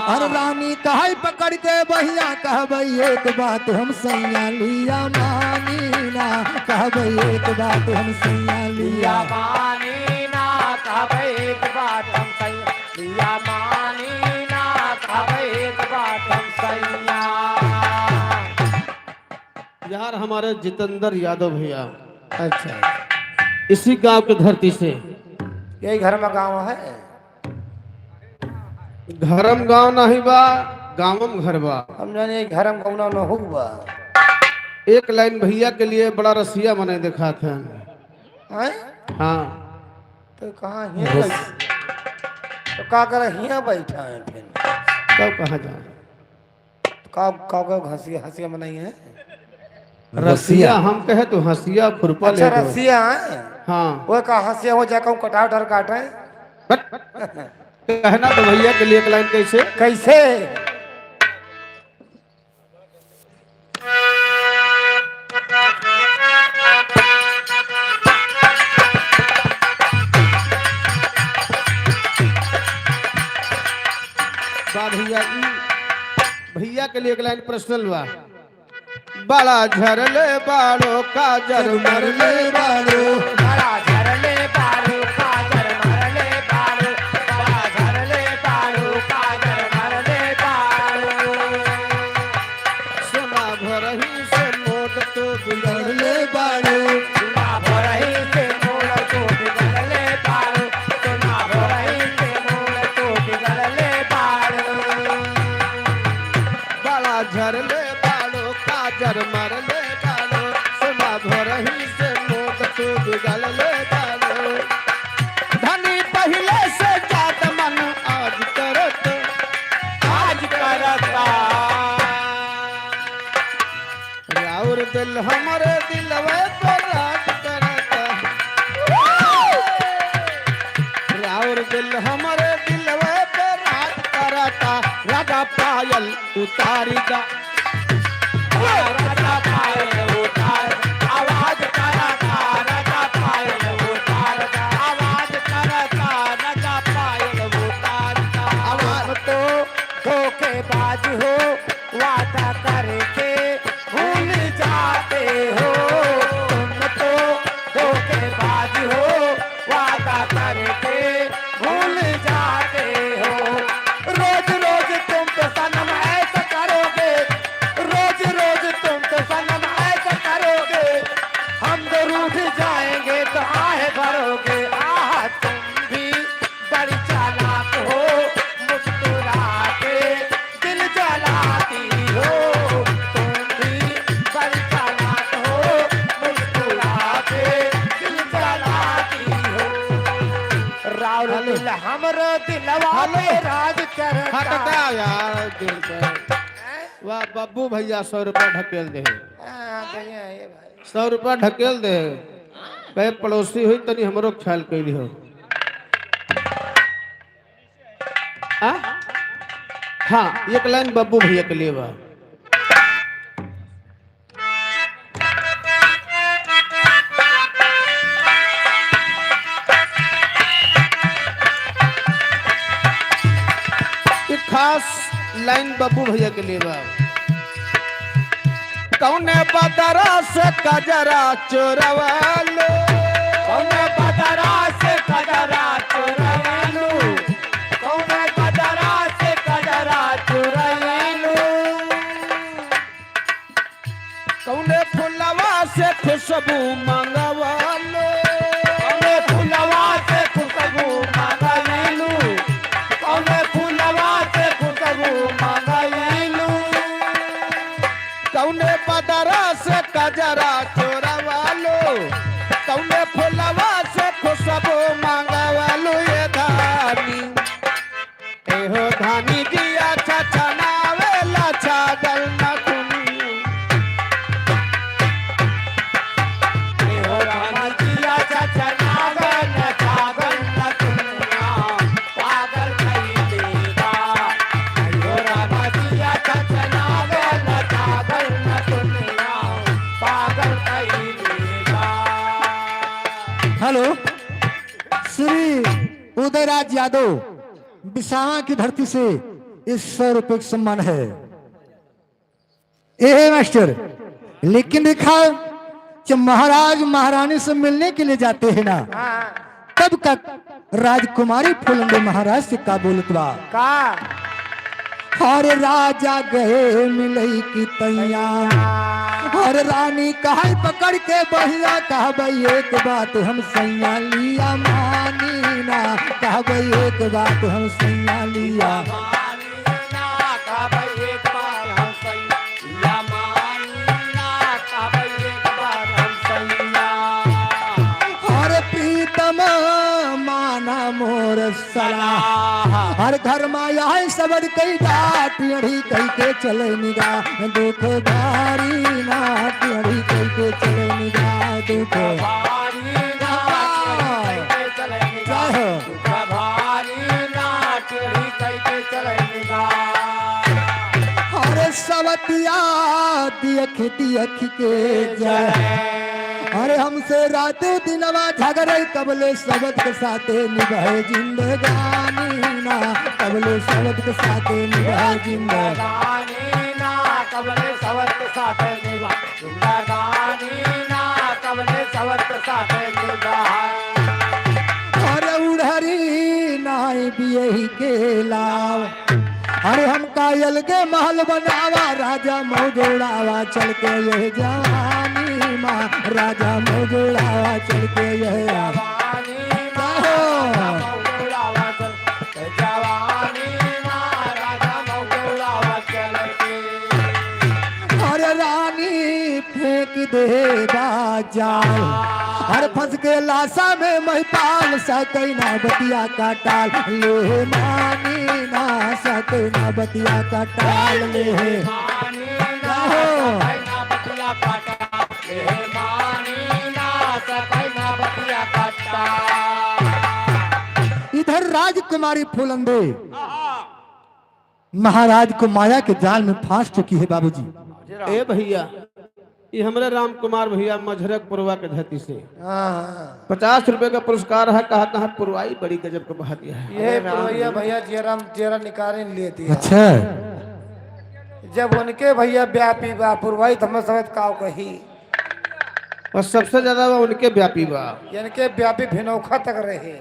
अरे रानी कहै पकड़ के बहिया, कहबै एक बात हम सैया लिया मानी ना, कहबै एक बात हम सैया लिया। लिया मानी ना, कहबै एक बात हम सैया लिया मानी ना, कहबै एक बात हम सैया। यार हमारे जितेंद्र यादव भैया। अच्छा। इसी गांव की धरती से। यही घर में गांव है? घरम गांव नहीं बा, गांवम घर बा। हम जाने घरम गांव ना, ना हो बा। एक लाइन भैया के लिए बड़ा रसिया मने दिखात हैं। हैं? हाँ। तो कहाँ हियाँ रस- बैठ-, तो का करे हियाँ बैठा है फिर? तब कहाँ जाए? का, का, का हंसी, हंसी बनाई है? रसिया। रसिया हम कहे तो हंसिया खुरपा अच्छा, ले दो। रसिया है? हाँ। वो का हंसिया हो जाए, कहूँ कटाव डर काटे? बट, कहना तो भैया के लिए एक लाइन कैसे? कैसे? बा भैया, ई भैया के लिए एक लाइन पर्सनल बा। बड़ा झरले बाड़ो काजर मरले बाड़ो। बड़ा झरले बाड़ो काजर मरले बाड़ो। बड़ा झरले बाड़ो काजर मरले बाड़ो। सोना भरही से मोद तो बिगड़ले बाड़ो। सोना भरही से मोद तो बिगड़ले बाड़ो। सोना भरही से मोद तो बिगड़ले बाड़ो। बड़ा झरले बाड़ो काजर मरले बाड़ो। सोना से मोद तू बिगल ले जानो। धनी पहिले से जात मन आज करत, आज करता। राउर दिल हमरे दिलवे पे राज करता। राउर दिल हमरे दिलवे पे राज करता। राजा पायल उतारी दा। राजा पायल उतार, आवाज करता, राजा पायल उतार, आवाज करता, राजा पायल उतार। आवाज तो धोखेबाज हो, वादा करके भूल जाते हो। तुम तो धोखेबाज हो, वादा करके भूल जाते हो। रोज रोज तुम तो सनम ऐसा करोगे, रोज रोज तुम तो सनम ऐसा करोगे। हम तो रूठ जाएंगे तो आहे भरोगे। आह, तुम भी बड़ी चालाक हो, मुस्कुरा के दिल जलाती हो। तुम भी बड़ी चालाक हो, मुस्कुरा के दिल जलाती हो। राउर हेलो। दिल हमरो दिलवा हेलो। पे राज करता। हटता यार, दिल पे। हैं? वाह, बब्बू भैया सौ रुपया ढकेल दे। हाँ, भैया, ये भाई। सौ रुपया ढकेल दे। कहे पड़ोसी हुई, तनी हमरो ख्याल कइली हो। आ? हाँ, एक लाइन बब्बू भैया के लिए बा। एक खास लाइन बब्बू भैया के लिए बा। कौने बदरा से कजरा चोरवालो? कौने बदरा से कजरा चोरवालो? कौने बदरा से कजरा चोरवालो? कौने फुलवा से खुशबू मंगवालो? कौने फुलवा से खुशबू मंगवालो? कौने फुलवा से खुशबू मंगवालो? कौने बदरा से कजरा चोरवालो, कौने फुलवा से खुशबू मंगवालो ये धानी। एहो धानी जिया छछनावेला छागल नथुनिया। एहो धानी जिया छछनावेला छागल नथुनिया। पागल कइले बा। अयो रामा जिया छछनावेला छागल नथुनिया, पागल कइले बा। हेलो, श्री उदयराज यादव, बिसावा की धरती से इस सौ रुपये का सम्मान है। ए है मास्टर, लेकिन देखा, जब महाराज महारानी से मिलने के लिए जाते हैं ना, हाँ। तब का राजकुमारी फुलंदे महाराज से का बोलत बा? का? अरे राजा गए मिलई की तैया, अरे रानी कहाई पकड़ के बहिया, कहबे एक बात हम सैया लिया मानी ना, कहबे एक बात हम सैया लिया। अरे प्रीतम माना मोर सलाह। अरे घर मा आए सबद कई डाट, अड़ी कई के चले निगा, दुख भारी नाट, अड़ी कई के चले निगा, दुख भारी नाट, अड़ी कई के चले निगा। जय हो। अरे सवतिया दियख दियख के जय। अरे हमसे रात दिनवा झगड़े, कबले सवत के साथे निभाए जिंदगानी ना, कबले सवत के साथे निभाए जिंदगानी ना, कबले सवत के साथे निभाए जिंदगानी ना, कबले सवत के साथे निभाए। अरे उड़हरी नाई बियही के लाव। अरे हमका अलगे महल बनावा, राजा मौज उड़ावा चल के यह जवानी मा, राजा मौज उड़ावा चल के यह जवानी मा, राजा मौज उड़ावा चल के, जवानी मा, राजा मौज उड़ावा चल के। अरे रानी फेंक दे हे बाजाल, अरे फंस के लासा में महिपाल, सकै ना बतिया का टाल, ले मानी ना सकै ना बतिया का टाल, ले मानी ना हो। सकै ना बतिया का टाल, ले मानी ना सकै ना बतिया का टाल। इधर राजकुमारी फूलन देवी महाराज को माया के जाल में फांस चुकी है बाबूजी। ए भैया, ये हमरे राम कुमार भैया मझरक पुरवा के धरती से हाँ, हाँ। पचास रुपए का पुरस्कार है। कहा कहा पुरवाई बड़ी गजब का बहा दिया है। ये पुरवैया भैया जेरा, जेरा निकाले लिए दिया। अच्छा। जब उनके भैया व्यापी बा पुरवाई तो हम समझ काव कही। और सबसे ज्यादा वो उनके व्यापी बा। इनके व्यापी भिनौखा तक रहे।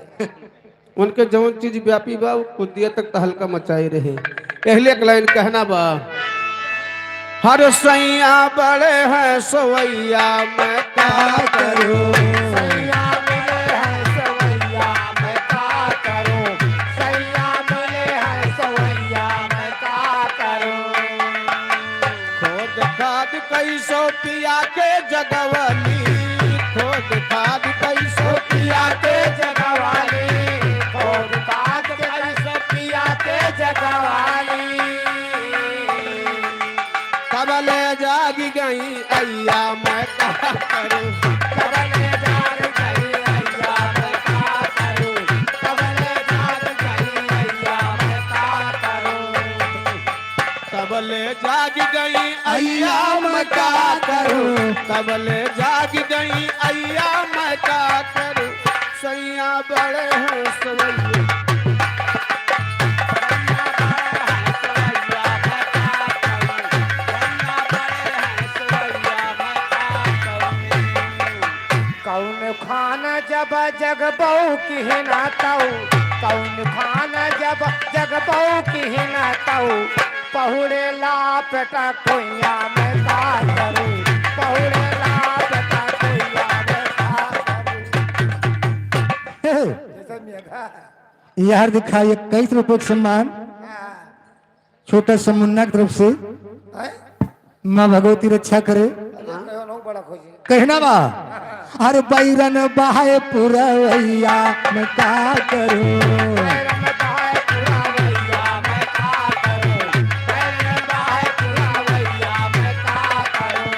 उनके जौन चीज व्यापी बा, वो कुदिया तक तहलका मचाए रहे। पहले एक लाइन कहना बा, हर सैया बड़े हैं सवैया मैं का करूं। सैया बड़े हैं सवैया मैं का करूं। सैया बड़े हैं सवैया मैं का करूं। खोद खाद कैसो पिया के जगवानी, खोद खाद कैसो पिया के जगवानी, खोद खाद कैसो पिया के जगवानी। कबले जाग गई अइया मैं का करूं, कबले जाग गई अइया मैं का करूं, कबले जाग गई अइया मैं का करूं। तबले जाग गई अइया मैं का करूं, तबले जाग गई अइया मैं का करूं। सैया बड़े हैं सवैया। कौन खान जब जगबऊ की ना तऊ, कौन खान जब जगबऊ की ना तऊ, पहुड़े लापटा कोइया मैं का करूं, पहुड़े लापटा कोइया मैं का करूं। हे, हे। जैसे मेघा। यार दिखा, इक्कीस रुपए का सम्मान। हाँ। छोटा सा मुन्ना की तरफ से। हैं? माँ भगवती रक्षा करे। अरे, कहो ना, बड़ा खुशी। कहना बा, अरे बैरन बहाए पुरवैया मैं का करूं। बैरन बहाए पुरवैया मैं का करूं। बैरन बहाए पुरवैया मैं का करूं।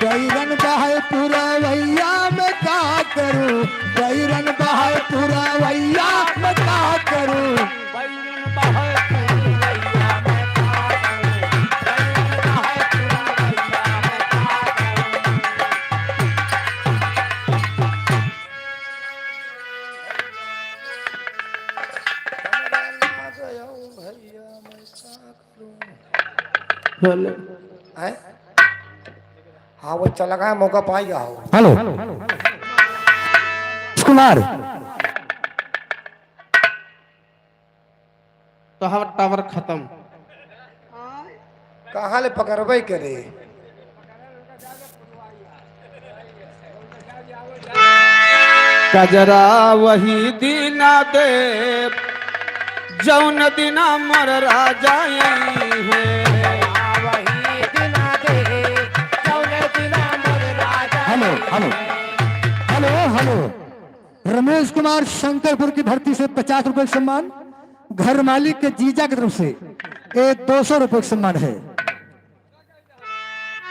बैरन बहाए पुरवैया मैं का करूं। बैरन बहाए पुरवैया मैं का करूं। हेलो। हैं? हाँ, वो चला गया, मौका पाई गया हो। हेलो। कुमार। तोहार टावर खत्म। कहाँ ले पकड़बे करे? कजरा वही दिना देब, जौन दिना मोर राजा आई है। Hello, hello, hello, hello. Ramesh Kumar Shankarpur की धरती से पचास रुपए का सम्मान, घर मालिक के जीजा की तरफ से एक दो सौ रुपए का सम्मान है।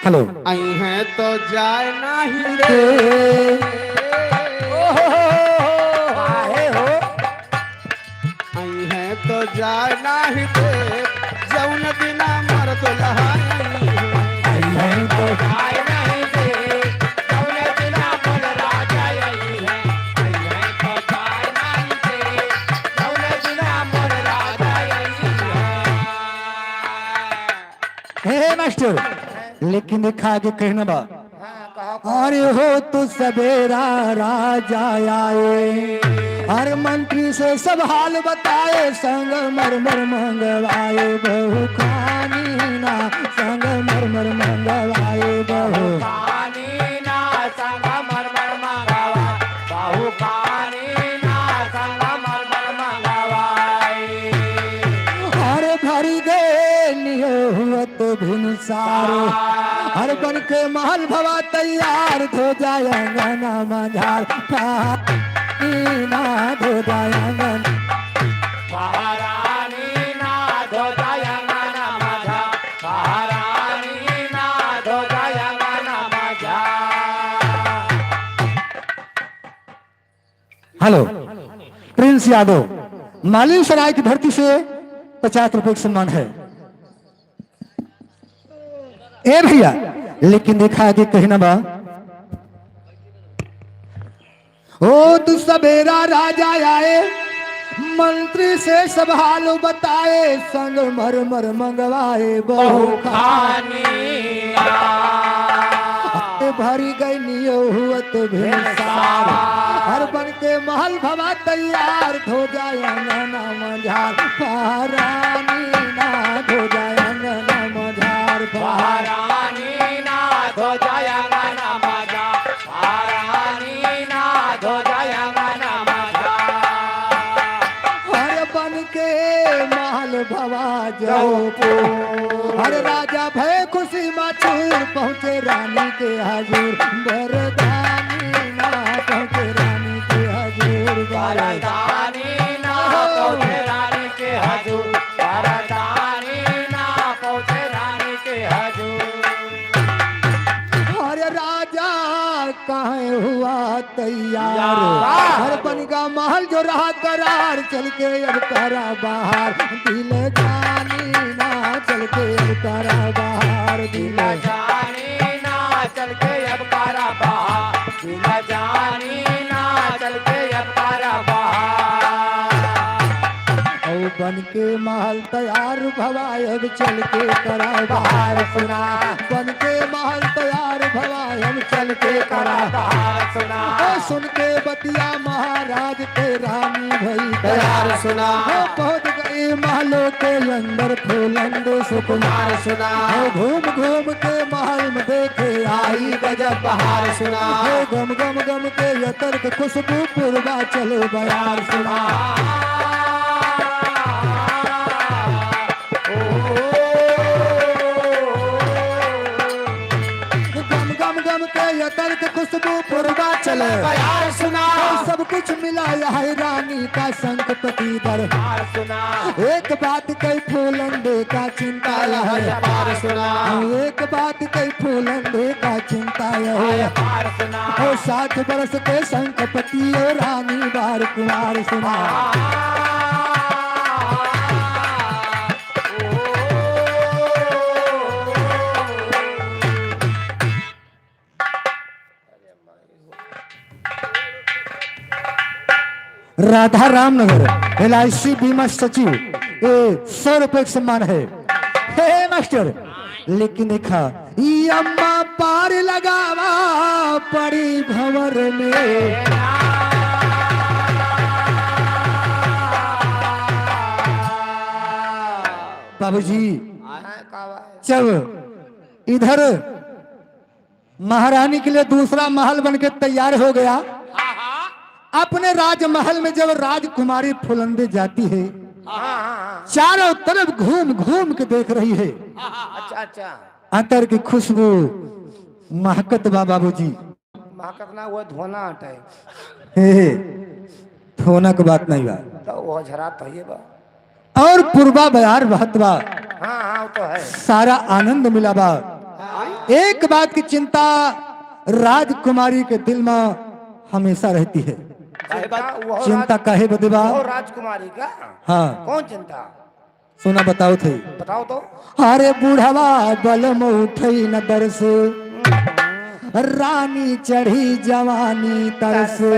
हेलो। आई हैं तो जाए नाही दे। ओहो, आहे हो। आई हैं तो जाए नाही दे, जौन दिना मोर दुल्हा आई है। आई हैं तो जाए नाही दे, जौन दिना मोर राजा आई है। आई हैं तो जाए नाही दे, जौन दिना मोर राजा आई है। हे, हे मास्टर, लेकिन देखा आगे कहना बा। हाँ, कहा, कहा। अरे हो तो सवेरा राजा आए, हर मंत्री से सब हाल बताए, संगमरमर मंगवाए, बहू खानी ना, संगमरमर मंगवाए, बहू खानी ना, संगमरमर मंगवाए, बहू खानी ना, संगमरमर मंगवाए। हर भर गए नियो हुआ तो भिनसार, हर बन के महल भवा तैयार, धो जाए अंगना मझार, पानी ना धो जाए अंगन। महारानी ना धो जाए अंगना मझार, महारानी ना धो जाए अंगना मझार। हेलो, प्रिंस यादव, मालिन सराय की धरती से पचास रुपए का सम्मान है। ए भइया, लेकिन देखा आगे कहीं ना बा। होत सबेरा राजा आए, मंत्री से सब हाल बताए, संगमरमर मंगवाए बहू खानी। भरी गई नियो हुअत भिनसार। हर बन के महल भवा तैयार, धो जाए अंगना मझार, महारानी ना धो जाए अंगना मझार। महारानी ना धो जाए अंगना मझार, महारानी ना धो जाए अंगना मझार। हर बन के महल भवा जौपुर। अरे राजा भय खुशी मा चूर, पहुँचे रानी के हजूर। वरदानी ना पहुँचे रानी के हजूर। वरदानी ना पहुँचे रानी के हजूर। वरदानी ना पहुँचे रानी के हजूर। अरे राजा काहे हुआ तैयार। यार। हर बन का महल जो रहा करार, चल के अब करा बाहर। दिल जानी ना, चल के अब करा बाहर। दिल जानी ना, चल के अब करा बाहर। दिल जानी ना, चल के अब करा बाहर। औ बन के महल तैयार भवा, अब चल के करा बाहर सुना। बन के महल तैयार भवा, हम चल के करा बाहर सुना। ओ सुन के बतिया महाराज के रानी भई तैयार सुना। ओ पहुँच गई महलों के अंदर फूलन दे सुकुमार सुना। ओ घूम घूम के महल में देखे आई गजब बहार सुना। ओ गम गम गम के अतर के खुशबू पुरवा चले बयार सुना। गम गम गम के अतर के खुशबू पुरवा चले। बयार सुना। सब कुछ मिला यह रानी का संगपति दरबार सुना। एक बात कई फूलन दे का चिंता यह। बयार सुना। एक बात कई फूलन दे का चिंता यह। बयार सुना। ओ साठ बरस के संगपति ओ रानी बार कुमार सुना। राधा रामनगर एल आई सी बीमा सचिव, ए, सौ रुपए का सम्मान है। हे, हे मास्टर, लेकिन देखा, ई अम्मा पार लगावा पड़ी भंवर में। बाबूजी, हाँ, का बा? जब इधर महारानी के लिए दूसरा महल बन के तैयार हो गया। हाँ, हाँ। अपने राजमहल में जब राजकुमारी फुलंदे जाती है, हाँ, हाँ, हाँ। चारों तरफ घूम घूम के देख रही है। हाँ, हाँ, हाँ। अच्छा, अच्छा। अतर की खुशबू महकत बा बाबूजी। महकत ना, वो धोना हटे। हे, हे, धोना के बात नहीं बा। तो वो झरा तो ये बा। और पुरबा बयार बहत बा। हाँ, हाँ, वो तो है। सारा आनंद मिला बा। हाँ। एक बात की चिंता राजकुमारी के दिल में हमेशा रहती है। काहे बा? चिंता वो चिंता राज-, काहे बदे बा? वो राजकुमारी का? हाँ। कौन चिंता? सुना, बताओ थे। बताओ तो। अरे बुढ़वा बलम उठई न दर से, रानी चढ़ी जवानी तर से,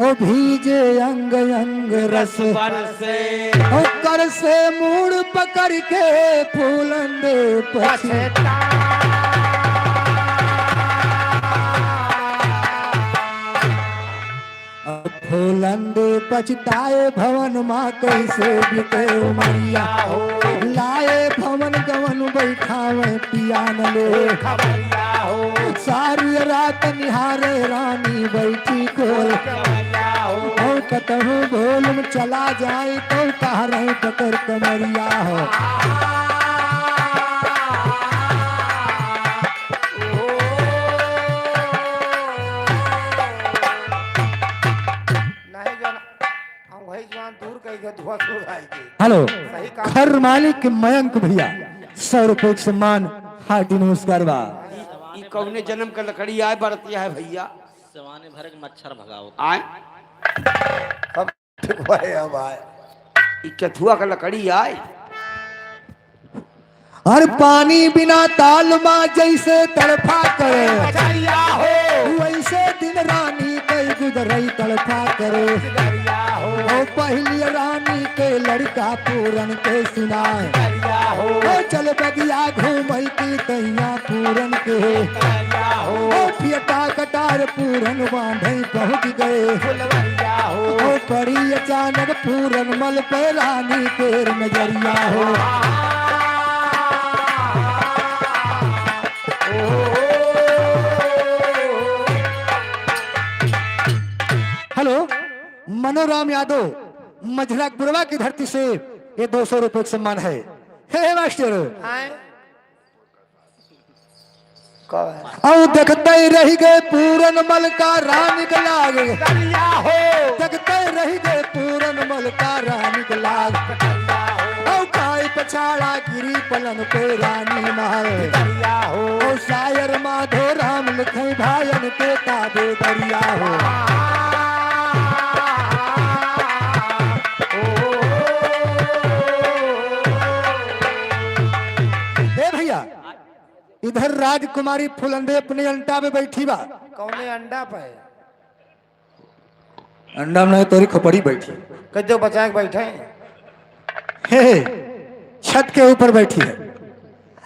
ओ भीजे अंग अंग रस बरसे, ओ कर से मूड़ पकड़ के फूलन दे पछता। फूलन दे पछताए भवन मा कैसे बीते उमरिया हो। लाए भवन गवन बैठावे पिया न ले खबरिया हो। सारी रात निहारे रानी बैठी खोल खबरिया हो। ओ कतहु भोल में चला जाए तो कह रहे पकड़ कमरिया हो। कथुआ सुधाई के। हेलो, सही काम। घर मालिक मयंक भैया, सौ रुपये के सम्मान, हार्दिक नमस्कार बा। ई, ई कौने जन्म का लकड़ी आए बरतिया है भैया? जवाने भर के मच्छर भगाओ। आए? अब ठीक भाई, अब आए। ई कथुआ का लकड़ी आए? हर पानी बिना ताल मा जैसे तड़फा करे, नजरिया हो। वैसे दिन रानी कई गुजरई तड़फा करे। नजरिया हो। ओ पहली रानी के लड़का पूरन के सुनाए। नजरिया हो। ओ चल बगिया घूमई की तैया पूरन के। नजरिया हो। ओ फियटा कटार पूरन बांधई पहुँच गए। फुलवरिया हो। ओ पड़ी अचानक पूरन मल पे रानी के नजरिया हो। हेलो, मनोराम यादव, मझरा बुरवा की धरती से ये दो सौ रुपये का सम्मान है। हे, हे मास्टर। आए। का है? औ देखते रह गए पूरन मल का रानी के लाग। दरिया हो। देखते रह गए पूरन मल का रानी के लाग। दरिया हो। औ काई पछाड़ा गिरी पलंग पे रानी महल। दरिया हो। औ शायर माधो राम लिखे भायन के ताबे दरिया हो। ए भैया, इधर राजकुमारी फुलंदे अपने अंडा में बैठी बा। कौने अंडा पे? अंडा में नहीं, तोरी खोपड़ी बैठी। कद्दो बचा के बैठे। हे, हे, छत के ऊपर बैठी है।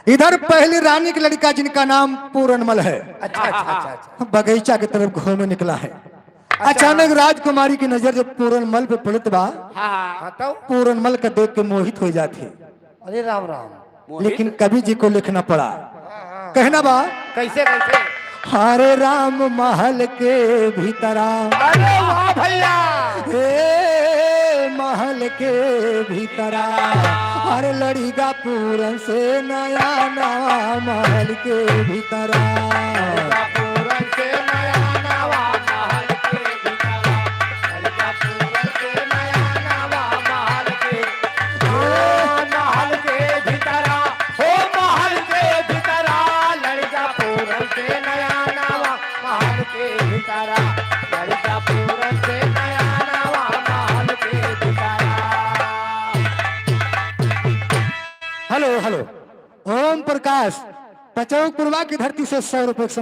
इधर पहली रानी के लड़का जिनका नाम पूरनमल है, अच्छा, अच्छा, अच्छा, अच्छा। बगीचा की तरफ घूमे निकला है। अच्छा। अचानक राजकुमारी की नजर जब पूरनमल पे पड़त बा, हाँ, हाँ। हाँ, तो? पूरनमल का देख के मोहित हो जात है। अरे राम राम। मोहित? लेकिन कवि जी को लिखना पड़ा। हाँ, हाँ। कहना बा, कैसे, कैसे? हरे राम महल के भीतरा। अरे वाह भैया। हे महल के भीतरा। हर लड़िका पूरन से नया नवा महल के भीतरा। लड़िका पूरन से नया नवा महल के भीतरा। Hello, hello. ओम प्रकाश, पचौक पुरवा की धरती से सौ रुपये के